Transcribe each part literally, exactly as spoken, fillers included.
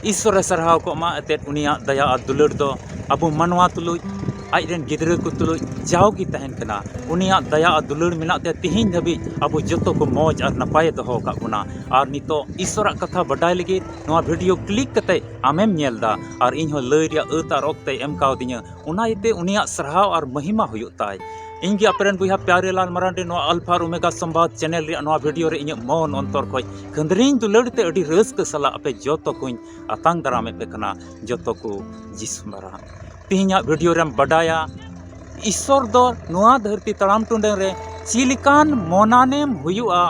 ᱤᱥᱥᱚᱨᱮ ᱥᱟᱨᱦᱟᱣ ᱠᱚᱜ ᱢᱟ᱾ ᱮᱱᱛᱮᱫ ᱩᱱᱤᱭᱟᱜ ᱫᱟᱭᱟ ᱟᱨ ᱫᱩᱞᱟᱹᱲ ᱫᱚ ᱟᱵᱚ ᱢᱟᱱᱣᱟ ᱛᱩᱞᱩᱡ, ᱟᱡ ᱨᱮᱱ ᱜᱤᱫᱽᱨᱟᱹ ᱠᱚ ᱛᱩᱞᱩᱡ ᱡᱟᱣᱜᱮ ᱛᱟᱦᱮᱱ ᱠᱟᱱᱟ᱾ ᱩᱱᱤᱭᱟᱜ ᱫᱟᱭᱟ ᱟᱨ ᱫᱩᱞᱟᱹᱲ ᱢᱮᱱᱟᱜ ᱛᱮ ᱛᱮᱦᱮᱧ ᱫᱷᱟᱹᱵᱤᱡ ᱟᱵᱚ ᱡᱚᱛᱚ ᱠᱚ ᱢᱚᱡᱽ ᱟᱨ ᱱᱟᱯᱟᱭᱮ ᱫᱚᱦᱚ ᱟᱠᱟᱫ ᱵᱚᱱᱟ᱾ ᱟᱨ ᱱᱤᱛᱚᱜ ᱤᱥᱥᱚᱨᱟᱜ ᱠᱟᱛᱷᱟ ᱵᱟᱰᱟᱭ ᱞᱟᱹᱜᱤᱫ ᱱᱚᱣᱟ video click ᱠᱟᱛᱮ ᱟᱢᱮᱢ ᱧᱮᱞ ᱮᱫᱟ ᱟᱨ ᱤᱧ ᱦᱚᱸ ᱞᱟᱹᱭ ᱨᱮᱭᱟᱜ ᱟᱹᱛ ᱟᱨ ᱚᱠᱛᱮ ᱮᱢ ᱠᱟᱣᱫᱤᱧᱟ᱾ ᱚᱱᱟ ᱤᱭᱟᱹᱛᱮ ᱩᱱᱤᱭᱟᱜ ᱥᱟᱨᱦᱟᱣ ᱟᱨ ᱢᱚᱦᱤᱢᱟ ᱦᱩᱭᱩᱜ ᱛᱟᱭ᱾ ᱤᱧ ᱜᱮ ᱟᱯᱮ ᱨᱮᱱ ᱵᱚᱭᱦᱟ ᱯᱭᱟᱨᱮ ᱞᱟᱞ ᱢᱟᱨᱟᱱᱰᱤ ᱱᱚᱣᱟ ᱟᱞᱯᱷᱟ ᱟᱨ ᱳᱢᱮᱜᱟ ᱥᱚᱢᱵᱟᱫ channel ᱨᱮᱭᱟᱜ ᱱᱚᱣᱟ video ᱨᱮ ᱤᱧᱟᱹᱜ ᱢᱚᱱ ᱚᱱᱛᱚᱨ ᱠᱷᱚᱡ ᱠᱷᱟᱹᱱᱫᱽᱨᱤᱧ ᱫᱩᱞᱟᱹᱲ ᱛᱮ ᱟᱹᱰᱤ ᱨᱟᱹᱥᱠᱟᱹ ᱥᱟᱞᱟᱜ ᱟᱯᱮ ᱡᱚᱛᱚ ᱠᱚᱧ ᱟᱛᱟᱝ ᱫᱟᱨᱟᱢᱮᱫ ᱯᱮ ᱠᱟᱱᱟ᱾ ᱡᱚᱛᱚ ᱠᱚ ᱡᱤᱥᱩ ᱢᱟᱨᱟᱝ᱾ ᱛᱮᱦᱮᱧᱟᱜ video ᱨᱮᱢ ᱵᱟᱰᱟᱭᱟ ᱤᱥᱥᱚᱨ ᱫᱚ ᱱᱚᱣᱟ ᱫᱷᱟᱹᱨᱛᱤ ᱛᱟᱲᱟᱢ ᱴᱩᱰᱟᱹᱝ ᱨᱮ ᱪᱮᱫ ᱞᱮᱠᱟᱱ ᱢᱚᱱᱟᱱᱮᱢ ᱦᱩᱭᱩᱜᱼᱟ,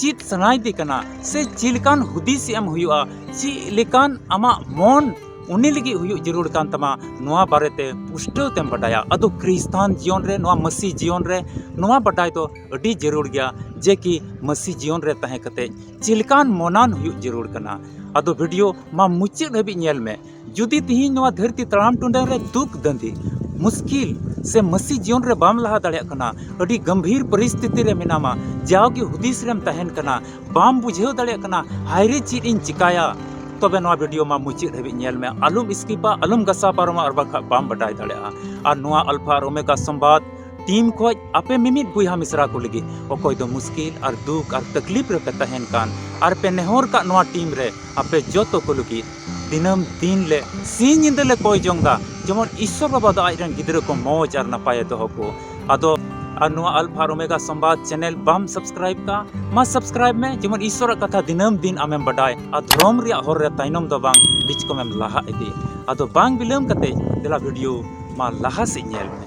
ᱪᱮᱫ ᱥᱟᱱᱟᱭᱮᱫᱮ ᱠᱟᱱᱟ ᱥᱮ ᱪᱮᱫ ᱞᱮᱠᱟᱱ ᱦᱩᱫᱤᱥ ᱮᱢ ᱦᱩᱭᱩᱜᱼᱟ, ᱪᱮᱫ ᱞᱮᱠᱟᱱ ᱟᱢᱟᱜ ᱢᱚᱱ ᱩᱱᱤ ᱞᱟᱹᱜᱤᱫ ᱦᱩᱭᱩᱜ ᱡᱟᱹᱨᱩᱲ ᱠᱟᱱ ᱛᱟᱢᱟ, ᱱᱚᱣᱟ ᱵᱟᱨᱮᱛᱮ ᱯᱩᱥᱴᱟᱹᱣ ᱛᱮᱢ ᱵᱟᱰᱟᱭᱟ᱾ ᱟᱫᱚ ᱠᱷᱨᱤᱥᱛᱟᱱ ᱡᱤᱭᱚᱱ ᱨᱮ, ᱱᱚᱣᱟ ᱢᱟᱹᱥᱤ ᱡᱤᱭᱚᱱ ᱨᱮ ᱱᱚᱣᱟ ᱵᱟᱰᱟᱭ ᱫᱚ ᱟᱹᱰᱤ ᱡᱟᱹᱨᱩᱲ ᱜᱮᱭᱟ ᱡᱮ ᱠᱤ ᱢᱟᱹᱥᱤ ᱡᱤᱭᱚᱱ ᱨᱮ ᱛᱟᱦᱮᱸ ᱠᱟᱛᱮ ᱪᱮᱫ ᱞᱮᱠᱟᱱ ᱢᱚᱱᱟᱱ ᱦᱩᱭᱩᱜ ᱡᱟᱹᱨᱩᱲ ᱠᱟᱱᱟ᱾ ᱟᱫᱚ video ᱢᱟ ᱢᱩᱪᱟᱹᱫ ᱦᱟᱹᱵᱤᱡ ᱧᱮᱞ ᱢᱮ᱾ ᱡᱩᱫᱤ ᱛᱤᱦᱤᱧ ᱱᱚᱣᱟ ᱫᱷᱟᱹᱨᱛᱤ ᱛᱟᱲᱟᱢ ᱴᱩᱰᱟᱹᱝ ᱨᱮ ᱫᱩᱠ ᱫᱟᱹᱱᱫᱤ, ᱢᱩᱥᱠᱤᱞ ᱥᱮ ᱢᱟᱹᱥᱤ ᱡᱤᱭᱚᱱ ᱨᱮ ᱵᱟᱢ ᱞᱟᱦᱟ ᱫᱟᱲᱮᱭᱟᱜ ᱠᱟᱱᱟ, ᱟᱹᱰᱤ ᱜᱟᱢᱵᱷᱤᱨ ᱯᱚᱨᱤᱥᱛᱷᱤᱛᱤ ᱨᱮ ᱢᱮᱱᱟᱢᱟ, ᱡᱟᱣᱜᱮ ᱦᱩᱫᱤᱥ ᱨᱮᱢ ᱛᱟᱦᱮᱱ ᱠᱟᱱᱟ, ᱵᱟᱢ ᱵᱩᱡᱷᱟᱹᱣ ᱫᱟᱲᱮᱭᱟᱜ ᱠᱟᱱᱟ, ᱦᱟᱭᱨᱮ ᱪᱮᱫ ᱤᱧ ᱪᱤᱠᱟᱭᱟ, ᱛᱚᱵᱮ ᱱᱚᱣᱟ video ᱢᱟ ᱢᱩᱪᱟᱹᱫ ᱦᱟᱹᱵᱤᱡ ᱧᱮᱞ ᱢᱮ, ᱟᱞᱚᱢ skipᱟ, ᱟᱞᱚᱢ ᱜᱷᱟᱥᱟᱣ ᱯᱟᱨᱚᱢᱟ, ᱟᱨ ᱵᱟᱝᱠᱷᱟᱱ ᱵᱟᱢ ᱵᱟᱰᱟᱭ ᱫᱟᱲᱮᱭᱟᱜᱼᱟ᱾ ᱟᱨ ᱱᱚᱣᱟ ᱟᱞᱯᱷᱟ ᱟᱨ ᱳᱢᱮᱜᱟ ᱥᱚᱢᱵᱟᱫ team ᱠᱷᱚᱡ ᱟᱯᱮ ᱢᱤᱢᱤᱫ ᱵᱚᱭᱦᱟ ᱢᱤᱥᱨᱟ ᱠᱚ ᱞᱟᱹᱜᱤᱫ, ᱚᱠᱚᱭ ᱫᱚ ᱢᱩᱥᱠᱤᱞ ᱟᱨ ᱫᱩᱠ ᱟᱨ ᱛᱟᱠᱞᱤᱯ ᱨᱮᱯᱮ ᱛᱟᱦᱮᱱ ᱠᱟᱱ ᱟᱨ ᱯᱮ ᱱᱮᱦᱚᱨ ᱠᱟᱜ ᱱᱚᱣᱟ team ᱨᱮ, ᱟᱯᱮ ᱡᱚᱛᱚ ᱠᱚ ᱞᱟᱹᱜᱤᱫ ᱫᱤᱱᱟᱹᱢ ᱫᱤᱱ ᱞᱮ, ᱥᱤᱧ ᱧᱤᱫᱟᱹ ᱞᱮ ᱠᱚᱭ ᱡᱚᱝ ᱫᱟ, ᱡᱮᱢᱚᱱ ᱤᱥᱥᱚᱨ ᱵᱟᱵᱟ ᱫᱚ ᱟᱡ ᱨᱮᱱ ᱜᱤᱫᱽᱨᱟᱹ ᱠᱚ ᱢᱚᱡᱽ ᱟᱨ ᱱᱟᱯᱟᱭᱮ ᱫᱚᱦᱚ ᱠᱚ᱾ ᱟᱫᱚ ᱟᱨ ᱱᱚᱣᱟ ᱟᱞᱯᱷᱟ ᱟᱨ ᱳᱢᱮᱜᱟ ᱥᱚᱢᱵᱟᱫ channel ᱵᱟᱢ subscribe ᱠᱟᱜ, ᱢᱟ subscribe ᱢᱮ, ᱡᱮᱢᱚᱱ ᱤᱥᱥᱚᱨᱟᱜ ᱠᱟᱛᱷᱟ ᱫᱤᱱᱟᱹᱢ ᱫᱤᱱ ᱟᱢᱮᱢ ᱵᱟᱰᱟᱭ ᱟᱨ ᱫᱷᱚᱨᱚᱢ ᱨᱮᱭᱟᱜ ᱦᱚᱨ ᱨᱮ ᱛᱟᱭᱱᱚᱢ ᱫᱚ ᱵᱟᱝ, ᱵᱤᱪᱠᱚᱢᱮᱢ ᱞᱟᱦᱟ ᱤᱫᱤ᱾ ᱟᱫᱚ ᱵᱟᱝ ᱵᱤᱞᱚᱢ ᱠᱟᱛᱮ ᱫᱮᱞᱟ video ᱢᱟ ᱞᱟᱦᱟ ᱥᱮᱫ ᱧᱮᱞ ᱢᱮ᱾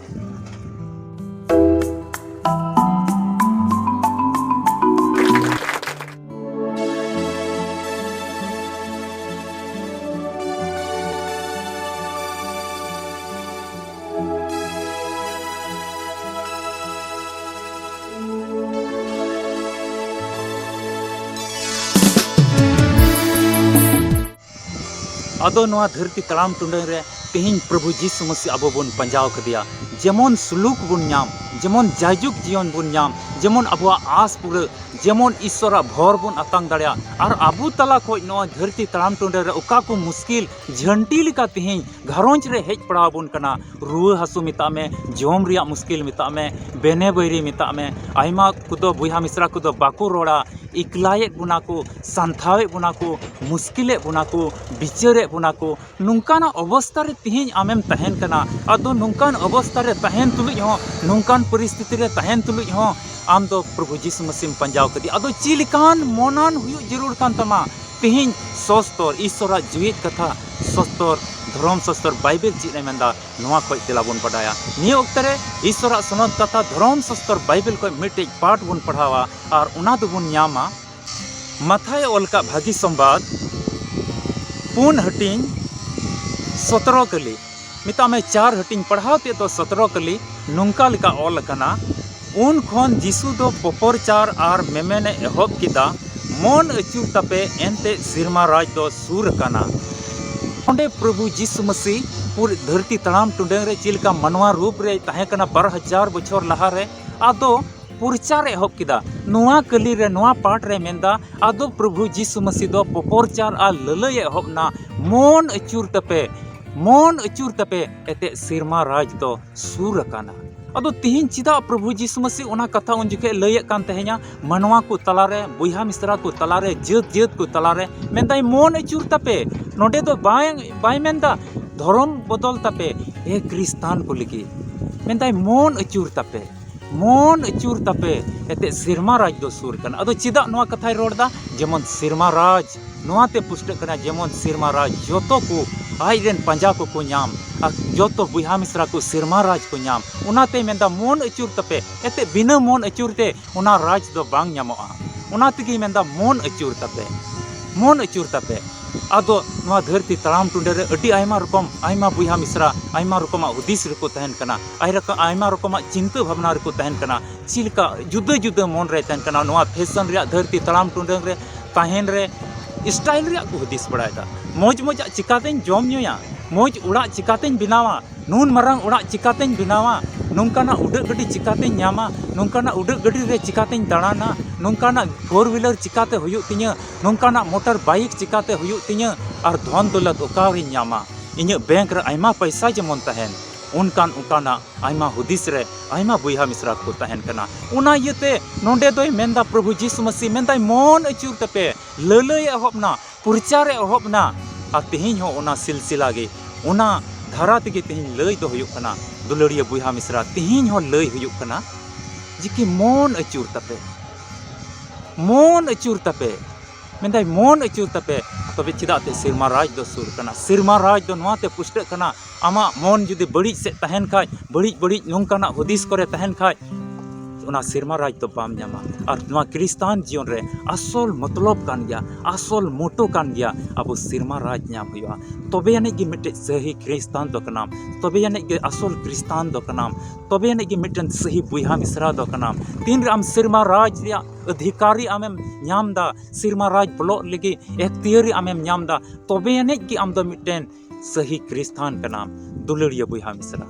ᱟᱫᱚ ᱱᱚᱣᱟ ᱫᱷᱟᱹᱨᱛᱤ ᱛᱟᱲᱟᱢ ᱴᱩᱰᱟᱹᱝ ᱨᱮ ᱛᱮᱦᱮᱧ ᱯᱨᱚᱵᱷᱩ ᱡᱤᱥᱩ ᱢᱟᱹᱥᱤ ᱟᱵᱚ ᱵᱚᱱ ᱯᱟᱸᱡᱟᱣ ᱠᱟᱫᱮᱭᱟ, ᱡᱮᱢᱚᱱ ᱥᱩᱞᱩᱠ ᱵᱚᱱ ᱧᱟᱢ, ᱡᱮᱢᱚᱱ ᱡᱟᱭᱡᱩᱜᱽ ᱡᱤᱭᱚᱱ ᱵᱚᱱ ᱧᱟᱢ, ᱡᱮᱢᱚᱱ ᱟᱵᱚᱣᱟᱜ ᱟᱸᱥ ᱯᱩᱨᱟᱹ, ᱡᱮᱢᱚᱱ ᱤᱥᱥᱚᱨᱟᱜ ᱵᱷᱚᱨ ᱵᱚᱱ ᱟᱛᱟᱝ ᱫᱟᱲᱮᱭᱟᱜ, ᱟᱨ ᱟᱵᱚ ᱛᱟᱞᱟ ᱠᱷᱚᱱ ᱱᱚᱣᱟ ᱫᱷᱟᱹᱨᱛᱤ ᱛᱟᱲᱟᱢ ᱴᱩᱸᱰᱟᱹ ᱨᱮ ᱚᱠᱟ ᱠᱚ ᱢᱩᱥᱠᱤᱞ ᱡᱷᱟᱹᱱᱴᱤ ᱞᱮᱠᱟ ᱛᱮᱦᱮᱧ ᱜᱷᱟᱨᱚᱸᱡᱽ ᱨᱮ ᱦᱮᱡ ᱯᱟᱲᱟᱣ ᱟᱵᱚᱱ ᱠᱟᱱᱟ, ᱨᱩᱣᱟᱹ ᱦᱟᱹᱥᱩ ᱢᱮᱛᱟᱜ ᱢᱮ, ᱡᱚᱢ ᱨᱮᱭᱟᱜ ᱢᱩᱥᱠᱤᱞ ᱢᱮᱛᱟᱜ ᱢᱮ, ᱵᱮᱱᱮ ᱵᱟᱹᱭᱨᱤ ᱢᱮᱛᱟᱜ ᱢᱮ, ᱟᱭᱢᱟ ᱠᱚᱫᱚ ᱵᱚᱭᱦᱟ ᱢᱤᱥᱨᱟ ᱠᱚᱫᱚ ᱵᱟᱠᱚ ᱨᱚᱲᱟ, ᱮᱠᱞᱟᱭᱮᱫ ᱵᱚᱱᱟ ᱠᱚ, ᱥᱟᱱᱛᱷᱟᱣᱮᱫ ᱵᱚᱱᱟ ᱠᱚ, ᱢᱩᱥᱠᱤᱞᱮᱫ ᱵᱚᱱᱟ ᱠᱚ, ᱵᱤᱪᱟᱹᱨᱮᱫ ᱵᱚᱱᱟ ᱠᱚ, ᱱᱚᱝᱠᱟᱱᱟᱜ ᱚᱵᱚᱥᱛᱟ ᱨᱮ ᱛᱮᱦᱮᱧ ᱟᱢᱮᱢ ᱛᱟᱦᱮᱱ ᱠᱟᱱᱟ᱾ ᱟᱫᱚ ᱱᱚᱝᱠᱟᱱ ᱚᱵᱚᱥᱛᱟ ᱨᱮ ᱛᱟᱦᱮᱱ ᱛᱩᱞᱩᱡ ᱦᱚᱸ, ᱱᱚᱝᱠᱟᱱ ᱯᱚᱨᱤᱥᱛᱷᱤᱛᱤ ᱨᱮ ᱛᱟᱦᱮᱱ ᱛᱩᱞᱩᱡ ᱦᱚᱸ ᱟᱢ ᱫᱚ ᱯᱨᱚᱵᱷᱩ ᱡᱤᱥᱩ ᱢᱟᱹᱥᱤᱢ ᱯᱟᱸᱡᱟᱣ ᱠᱮᱫᱮᱭᱟ᱾ ᱟᱫᱚ ᱪᱮᱫ ᱞᱮᱠᱟᱱ ᱢᱚᱱᱟᱱ ᱦᱩᱭᱩᱜ ᱡᱟᱹᱨᱩᱲ ᱠᱟᱱ ᱛᱟᱢᱟ? ᱛᱮᱦᱮᱧ ᱥᱚᱥᱛᱚᱨ ᱤᱥᱥᱚᱨᱟᱜ ᱡᱤᱣᱮᱫ ᱠᱟᱛᱷᱟ, ᱥᱚᱥᱛᱚᱨ ᱫᱷᱚᱨᱚᱢ ᱥᱚᱥᱛᱚᱨ ᱵᱟᱭᱵᱮᱞ ᱪᱮᱫ ᱮ ᱢᱮᱱᱫᱟ, ᱱᱚᱣᱟ ᱠᱷᱚᱡ ᱛᱮᱞᱟ ᱵᱚᱱ ᱵᱟᱰᱟᱭᱟ᱾ ᱱᱤᱭᱟᱹ ᱚᱠᱛᱮ ᱨᱮ ᱤᱥᱥᱚᱨᱟᱜ ᱥᱚᱱᱚᱛ ᱠᱟᱛᱷᱟ ᱫᱷᱚᱨᱚᱢ ᱥᱚᱥᱛᱚᱨ ᱵᱟᱭᱵᱮᱞ ᱠᱷᱚᱡ ᱢᱤᱫᱴᱮᱡ ᱯᱟᱴ ᱵᱚᱱ ᱯᱟᱲᱦᱟᱣᱟ, ᱟᱨ ᱚᱱᱟ ᱫᱚᱵᱚᱱ ᱧᱟᱢᱟ ᱢᱟᱛᱷᱟᱭ ᱚᱞ ᱠᱟᱜ ᱵᱷᱟᱹᱜᱤ ᱥᱚᱢᱵᱟᱫ, ᱯᱩᱱ ᱦᱟᱹᱴᱤᱧ, ᱥᱚᱛᱨᱚ ᱠᱟᱹᱞᱤ, ᱢᱮᱛᱟᱜ ᱢᱮ ᱪᱟᱨ ᱦᱟᱹᱴᱤᱧ, ᱯᱟᱲᱦᱟᱣ ᱛᱮᱫ ᱫᱚ ᱥᱚᱛᱨᱚ ᱠᱟᱹᱞᱤ᱾ ᱱᱚᱝᱠᱟ ᱞᱮᱠᱟ ᱚᱞ ᱟᱠᱟᱱᱟ, ᱩᱱ ᱠᱷᱚᱱ ᱡᱤᱥᱩ ᱫᱚ ᱯᱚᱯᱚᱨᱪᱟᱨ ᱟᱨ ᱢᱮᱢᱮᱱ ᱮ ᱮᱦᱚᱵ ᱠᱮᱫᱟ, "ᱢᱚᱱ ᱟᱹᱪᱩᱨ ᱛᱟᱯᱮ, ᱮᱱᱛᱮ ᱥᱮᱨᱢᱟ ᱨᱟᱡᱽ ᱫᱚ ᱥᱩᱨ ᱟᱠᱟᱱᱟ᱾" ᱚᱸᱰᱮ ᱯᱨᱚᱵᱷᱩ ᱡᱤᱥᱩ ᱢᱟᱹᱥᱤ ᱯᱩᱨᱤ ᱫᱷᱟᱹᱨᱛᱤ ᱛᱟᱲᱟᱢ ᱴᱩᱰᱟᱹᱝ ᱨᱮ ᱪᱮᱫ ᱞᱮᱠᱟ ᱢᱟᱱᱣᱟ ᱨᱩᱯ ᱨᱮᱭ ᱛᱟᱦᱮᱸ ᱠᱟᱱᱟ ᱵᱟᱨ ᱦᱟᱡᱟᱨ ᱵᱚᱪᱷᱚᱨ ᱞᱟᱦᱟ ᱨᱮ, ᱟᱫᱚ ᱯᱨᱚᱪᱟᱨ ᱮ ᱮᱦᱚᱵ ᱠᱮᱫᱟ᱾ ᱱᱚᱣᱟ ᱠᱟᱹᱞᱤ ᱨᱮ, ᱱᱚᱣᱟ ᱯᱟᱴ ᱨᱮ ᱢᱮᱱᱫᱟ, ᱟᱫᱚ ᱯᱨᱚᱵᱷᱩ ᱡᱤᱥᱩ ᱢᱟᱹᱥᱤ ᱫᱚ ᱯᱨᱚᱪᱟᱨ ᱟᱨ ᱞᱟᱹᱞᱟᱹᱭ ᱮ ᱮᱦᱚᱵ ᱮᱱᱟ, "ᱢᱚᱱ ᱟᱹᱪᱩᱨ ᱛᱟᱯᱮ, ᱢᱚᱱ ᱟᱹᱪᱩᱨ ᱛᱟᱯᱮ, ᱮᱛᱮᱫ ᱥᱮᱨᱢᱟ ᱨᱟᱡᱽ ᱫᱚ ᱥᱩᱨ ᱟᱠᱟᱱᱟ᱾" ᱟᱫᱚ ᱛᱤᱦᱤᱧ ᱪᱮᱫᱟᱜ ᱯᱨᱚᱵᱷᱩ ᱡᱤᱥᱩ ᱢᱟᱹᱥᱤ ᱚᱱᱟ ᱠᱟᱛᱷᱟ ᱩᱱ ᱡᱚᱠᱷᱮᱡ ᱞᱟᱹᱭᱮᱫ ᱠᱟᱱ ᱛᱟᱦᱮᱸᱱᱟ? ᱢᱟᱱᱣᱟ ᱠᱚ ᱛᱟᱞᱟᱨᱮ, ᱵᱚᱭᱦᱟ ᱢᱤᱥᱨᱟ ᱠᱚ ᱛᱟᱞᱟᱨᱮ, ᱡᱟᱹᱛ ᱡᱟᱹᱛ ᱠᱚ ᱛᱟᱞᱟᱨᱮ ᱢᱮᱱᱫᱟᱭ, "ᱢᱚᱱ ᱟᱹᱪᱩᱨ ᱛᱟᱯᱮ᱾" ᱱᱚᱰᱮ ᱫᱚ ᱵᱟᱭ, ᱵᱟᱭ ᱢᱮᱱᱫᱟ, "ᱫᱷᱚᱨᱚᱢ ᱵᱚᱫᱚᱞ ᱛᱟᱯᱮ, ᱮ ᱠᱷᱨᱤᱥᱛᱟᱱ ᱠᱚ ᱞᱟᱹᱜᱤᱫ", ᱢᱮᱱᱫᱟᱭ, "ᱢᱚᱱ ᱟᱹᱪᱩᱨ ᱛᱟᱯᱮ, ᱢᱚᱱ ᱟᱹᱪᱩᱨ ᱛᱟᱯᱮ, ᱮᱱᱛᱮᱫ ᱥᱮᱨᱢᱟ ᱨᱟᱡᱽ ᱫᱚ ᱥᱩᱨ ᱠᱟᱱᱟ᱾" ᱟᱫᱚ ᱪᱮᱫᱟᱜ ᱱᱚᱣᱟ ᱠᱟᱛᱷᱟᱭ ᱨᱚᱲ ᱮᱫᱟ? ᱡᱮᱢᱚᱱ ᱥᱮᱨᱢᱟ ᱨᱟᱡᱽ, ᱱᱚᱣᱟᱛᱮ ᱯᱩᱥᱴᱟᱹᱜ ᱠᱟᱱᱟ, ᱡᱮᱢᱚᱱ ᱥᱮᱨᱢᱟ ᱨᱟᱡᱽ ᱡᱚᱛᱚ ᱠᱚ ᱟᱡ ᱨᱮᱱ ᱯᱟᱸᱡᱟ ᱠᱚᱠᱚ ᱧᱟᱢ, ᱟᱨ ᱡᱚᱛᱚ ᱵᱚᱭᱦᱟ ᱢᱤᱥᱨᱟ ᱠᱚ ᱥᱮᱨᱢᱟ ᱨᱟᱡᱽ ᱠᱚ ᱧᱟᱢ᱾ ᱚᱱᱟᱛᱮᱭ ᱢᱮᱱᱫᱟ, "ᱢᱚᱱ ᱟᱹᱪᱩᱨ ᱛᱟᱯᱮ", ᱮᱱᱛᱮᱫ ᱵᱤᱱᱟᱹ ᱢᱚᱱ ᱟᱹᱪᱩᱨ ᱛᱮ ᱚᱱᱟ ᱨᱟᱡᱽ ᱫᱚ ᱵᱟᱝ ᱧᱟᱢᱚᱜᱼᱟ᱾ ᱚᱱᱟ ᱛᱮᱜᱮᱭ ᱢᱮᱱᱫᱟ, "ᱢᱚᱱ ᱟᱹᱪᱩᱨ ᱛᱟᱯᱮ, ᱢᱚᱱ ᱟᱹᱪᱩᱨ ᱛᱟᱯᱮ᱾" ᱟᱫᱚ ᱱᱚᱣᱟ ᱫᱷᱟᱹᱨᱛᱤ ᱛᱟᱲᱟᱢ ᱴᱩᱸᱰᱟᱹ ᱨᱮ ᱟᱹᱰᱤ ᱟᱭᱢᱟ ᱨᱚᱠᱚᱢ, ᱟᱭᱢᱟ ᱵᱚᱭᱦᱟ ᱢᱤᱥᱨᱟ ᱟᱭᱢᱟ ᱨᱚᱠᱚᱢᱟᱜ ᱦᱩᱫᱤᱥ ᱨᱮᱠᱚ ᱛᱟᱦᱮᱱ ᱠᱟᱱᱟ, ᱟᱭ ᱨᱚᱠᱚᱢ, ᱟᱭᱢᱟ ᱨᱚᱠᱚᱢᱟᱜ ᱪᱤᱱᱛᱟᱹ ᱵᱷᱟᱵᱽᱱᱟ ᱨᱮᱠᱚ ᱛᱟᱦᱮᱱ ᱠᱟᱱᱟ᱾ ᱪᱮᱫ ᱞᱮᱠᱟ ᱡᱩᱫᱟᱹ ᱡᱩᱫᱟᱹ ᱢᱚᱱ ᱨᱮ ᱛᱟᱦᱮᱱ ᱠᱟᱱᱟ, ᱱᱚᱣᱟ ᱯᱷᱮᱥᱚᱱ ᱨᱮᱭᱟᱜ ᱫᱷᱟᱹᱨᱛᱤ ᱛᱟᱲᱟᱢ ᱴᱩᱸᱰᱟᱹᱝ ᱨᱮ ᱛᱟᱦᱮᱱ ᱨᱮ ᱥᱴᱟᱭᱤᱞ ᱨᱮᱭᱟᱜ ᱠᱚ ᱦᱩᱫᱤᱥ ᱵᱟᱲᱟᱭᱮᱫᱟ᱾ ᱢᱚᱡᱽ ᱢᱚᱡᱟᱜ ᱪᱤᱠᱟᱛᱮᱧ ᱡᱚᱢ ᱧᱩᱭᱟ, ᱢᱚᱡᱽ ᱚᱲᱟᱜ ᱪᱤᱠᱟᱛᱮᱧ ᱵᱮᱱᱟᱣᱟ, ᱱᱩᱱ ᱢᱟᱨᱟᱝ ᱚᱲᱟᱜ ᱪᱤᱠᱟᱛᱮᱧ ᱵᱮᱱᱟᱣᱟ, ᱱᱚᱝᱠᱟᱱᱟᱜ ᱩᱰᱟᱹᱜ ᱜᱟᱹᱰᱤ ᱪᱤᱠᱟᱛᱮᱧ ᱧᱟᱢᱟ, ᱱᱚᱝᱠᱟᱱᱟᱜ ᱩᱰᱟᱹᱜ ᱜᱟᱹᱰᱤ ᱨᱮ ᱪᱤᱠᱟᱛᱮᱧ ᱫᱟᱬᱟᱱᱟ, ᱱᱚᱝᱠᱟᱱᱟᱜ ᱯᱷᱳᱨ ᱦᱩᱭᱞᱟᱨ ᱪᱤᱠᱟᱛᱮ ᱦᱩᱭᱩᱜ ᱛᱤᱧᱟᱹ, ᱱᱚᱝᱠᱟᱱᱟᱜ ᱢᱚᱴᱚᱨ ᱵᱟᱭᱤᱠ ᱪᱤᱠᱟᱛᱮ ᱦᱩᱭᱩᱜ ᱛᱤᱧᱟᱹ, ᱟᱨ ᱫᱷᱚᱱ ᱫᱚᱞᱚᱛ ᱚᱠᱟᱨᱤᱧ ᱧᱟᱢᱟ, ᱤᱧᱟᱹᱜ ᱵᱮᱝᱠ ᱨᱮ ᱟᱭᱢᱟ ᱯᱚᱭᱥᱟ ᱡᱮᱢᱚᱱ ᱛᱟᱦᱮᱱ, ᱚᱱᱠᱟᱱ ᱚᱱᱠᱟᱱᱟᱜ ᱟᱭᱢᱟ ᱦᱩᱫᱤᱥ ᱨᱮ ᱟᱭᱢᱟ ᱵᱚᱭᱦᱟ ᱢᱤᱥᱨᱟ ᱠᱚ ᱛᱟᱦᱮᱱ ᱠᱟᱱᱟ᱾ ᱚᱱᱟ ᱤᱭᱟᱹᱛᱮ ᱱᱚᱰᱮ ᱫᱚᱭ ᱢᱮᱱᱫᱟ, ᱯᱨᱚᱵᱷᱩ ᱡᱤᱥᱩ ᱢᱟᱹᱥᱤ ᱢᱮᱱᱫᱟᱭ, ᱢᱚᱱ ᱟᱹᱪᱩᱨ ᱛᱟᱯᱮ, ᱞᱟᱹᱞᱟᱹᱭ ᱮᱦᱚᱵ ᱱᱟ, ᱯᱨᱚᱪᱟᱨ ᱮ ᱮᱦᱚᱵ ᱱᱟ᱾ ᱟᱨ ᱛᱮᱦᱮᱧ ᱦᱚᱸ ᱚᱱᱟ ᱥᱤᱞᱥᱤᱞᱟ ᱜᱮ, ᱚᱱᱟ ᱫᱷᱟᱨᱟ ᱛᱮᱜᱮ ᱛᱮᱦᱮᱧ ᱞᱟᱹᱭ ᱫᱚ ᱦᱩᱭᱩᱜ ᱠᱟᱱᱟ᱾ ᱫᱩᱞᱟᱹᱲᱤᱭᱟᱹ ᱵᱚᱭᱦᱟ ᱢᱤᱥᱨᱟ, ᱛᱮᱦᱮᱧ ᱦᱚᱸ ᱞᱟᱹᱭ ᱦᱩᱭᱩᱜ ᱠᱟᱱᱟ ᱡᱮ ᱠᱤ ᱢᱚᱱ ᱟᱹᱪᱩᱨ ᱛᱟᱯᱮ, ᱢᱚᱱ ᱟᱹᱪᱩᱨ ᱛᱟᱯᱮ᱾ ᱢᱮᱱᱫᱟᱭ, ᱢᱚᱱ ᱟᱹᱪᱩᱨ ᱛᱟᱯᱮ᱾ ᱛᱚᱵᱮ ᱪᱮᱫᱟᱜ ᱛᱮ ᱥᱮᱨᱢᱟ ᱨᱟᱡᱽ ᱫᱚ ᱥᱩᱨ ᱠᱟᱱᱟ? ᱥᱮᱨᱢᱟ ᱨᱟᱡᱽ ᱫᱚ ᱱᱚᱣᱟ ᱛᱮ ᱯᱩᱥᱴᱟᱹᱜ ᱠᱟᱱᱟ, ᱟᱢᱟᱜ ᱢᱚᱱ ᱡᱩᱫᱤ ᱵᱟᱹᱲᱤᱡ ᱥᱮᱫ ᱛᱟᱦᱮᱱ ᱠᱷᱟᱡ, ᱵᱟᱹᱲᱤᱡ ᱵᱟᱹᱲᱤᱡ ᱱᱚᱝᱠᱟᱱᱟᱜ ᱦᱩᱫᱤᱥ ᱠᱚᱨᱮ ᱛᱟᱦᱮᱱ ᱠᱷᱟᱡ, ᱚᱱᱟ ᱥᱮᱨᱢᱟ ᱨᱟᱡᱽ ᱫᱚ ᱵᱟᱢ ᱧᱟᱢᱟ᱾ ᱟᱨ ᱱᱚᱣᱟ ᱠᱷᱨᱤᱥᱴᱟᱱ ᱡᱤᱭᱚᱱ ᱨᱮ ᱟᱥᱚᱞ ᱢᱚᱛᱞᱚᱵ ᱠᱟᱱ ᱜᱮᱭᱟ, ᱟᱥᱚᱞ ᱢᱚᱴᱳ ᱠᱟᱱ ᱜᱮᱭᱟ, ᱟᱵᱚ ᱥᱮᱨᱢᱟ ᱨᱟᱡᱽ ᱧᱟᱢ ᱦᱩᱭᱩᱜᱼᱟ᱾ ᱛᱚᱵᱮ ᱟᱹᱱᱤᱡ ᱜᱮ ᱢᱤᱫᱴᱮᱡ ᱥᱟᱹᱦᱤ ᱠᱷᱨᱤᱥᱴᱟᱱ ᱫᱚ ᱠᱟᱱᱟᱢ, ᱛᱚᱵᱮ ᱟᱹᱱᱤᱡ ᱜᱮ ᱟᱥᱚᱞ ᱠᱷᱨᱤᱥᱴᱟᱱ ᱫᱚ ᱠᱟᱱᱟᱢ, ᱛᱚᱵᱮ ᱟᱹᱱᱤᱡ ᱜᱮ ᱢᱤᱫᱴᱮᱱ ᱥᱟᱹᱦᱤ ᱵᱚᱭᱦᱟ ᱢᱤᱥᱨᱟ ᱫᱚ ᱠᱟᱱᱟᱢ᱾ ᱛᱤᱱᱨᱮ ᱟᱢ ᱥᱮᱨᱢᱟ ᱨᱟᱡᱽ ᱨᱮᱭᱟᱜ ᱚᱫᱷᱤᱠᱟᱨᱤ ᱟᱢᱮᱢ ᱧᱟᱢ ᱮᱫᱟ, ᱥᱮᱨᱢᱟ ᱨᱟᱡᱽ ᱵᱚᱞᱚᱜ ᱞᱟᱹᱜᱤᱫ ᱮᱠᱛᱤᱭᱟᱹᱨᱤ ᱟᱢᱮᱢ ᱧᱟᱢ ᱮᱫᱟ, ᱛᱚᱵᱮ ᱟᱹᱱᱤᱡ ᱜᱮ ᱟᱢ ᱫᱚ ᱢᱤᱫᱴᱮᱱ ᱥᱟᱹᱦᱤ ᱠᱷᱨᱤᱥᱴᱟᱱ ᱠᱟᱱᱟᱢ, ᱫᱩᱞᱟᱹᱲᱤᱭᱟᱹ ᱵᱚᱭᱦᱟ ᱢᱤᱥᱨᱟ᱾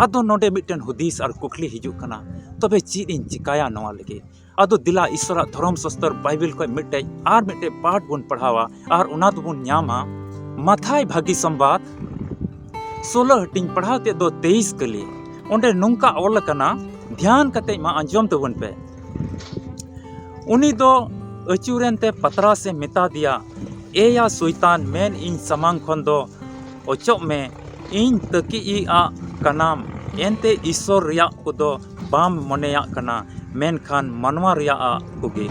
ᱟᱫᱚ ᱱᱚᱰᱮ ᱢᱤᱫᱴᱮᱱ ᱦᱩᱫᱤᱥ ᱟᱨ ᱠᱩᱠᱞᱤ ᱦᱤᱡᱩᱜ ᱠᱟᱱᱟ, ᱛᱚᱵᱮ ᱪᱮᱫ ᱤᱧ ᱪᱤᱠᱟᱭᱟ ᱱᱚᱣᱟ ᱞᱟᱹᱜᱤᱫ? ᱟᱫᱚ ᱫᱮᱞᱟ ᱤᱥᱚᱨᱟᱜ ᱫᱷᱚᱨᱚᱢ ᱥᱟᱥᱛᱚᱨ ᱵᱟᱭᱵᱮᱞ ᱠᱷᱚᱱ ᱢᱤᱫᱴᱮᱡ ᱟᱨ ᱢᱤᱫᱴᱮᱡ ᱯᱟᱴ ᱵᱚᱱ ᱯᱟᱲᱦᱟᱣᱟ ᱟᱨ ᱚᱱᱟ ᱫᱚᱵᱚᱱ ᱧᱟᱢᱟ ᱢᱟᱛᱷᱟᱭ ᱵᱷᱟᱹᱜᱤ ᱥᱚᱢᱵᱟᱫ ᱥᱳᱞᱳ ᱦᱟᱹᱴᱤᱧ, ᱯᱟᱲᱦᱟᱣ ᱛᱮᱫ ᱫᱚ ᱛᱮᱭᱤᱥ ᱠᱟᱹᱞᱤ᱾ ᱚᱸᱰᱮ ᱱᱚᱝᱠᱟ ᱚᱞ ᱟᱠᱟᱱᱟ, ᱫᱷᱮᱭᱟᱱ ᱠᱟᱛᱮ ᱢᱟ ᱟᱸᱡᱚᱢ ᱛᱟᱵᱚᱱ ᱯᱮ᱾ ᱩᱱᱤ ᱫᱚ ᱟᱹᱪᱩᱨᱮᱱ ᱛᱮ ᱯᱟᱛᱨᱟᱥ ᱮ ᱢᱮᱛᱟ ᱫᱮᱭᱟ, ᱮᱭᱟ ᱥᱚᱭᱛᱟᱱ, ᱢᱮᱱ ᱤᱧ ᱥᱟᱢᱟᱝ ᱠᱷᱚᱱ ᱫᱚ ᱚᱪᱚᱜ ᱢᱮ, ᱤᱧ ᱛᱟᱹᱠᱤᱡ ᱟᱜ ᱠᱟᱱᱟᱢ, ᱮᱱᱛᱮ ᱤᱥᱚᱨ ᱨᱮᱭᱟᱜ ᱠᱚᱫᱚ ᱵᱟᱢ ᱢᱚᱱᱮᱭᱟᱜ ᱠᱟᱱᱟ, ᱢᱮᱱᱠᱷᱟᱱ ᱢᱟᱱᱣᱟ ᱨᱮᱭᱟᱜ ᱟᱜ ᱠᱚᱜᱮ᱾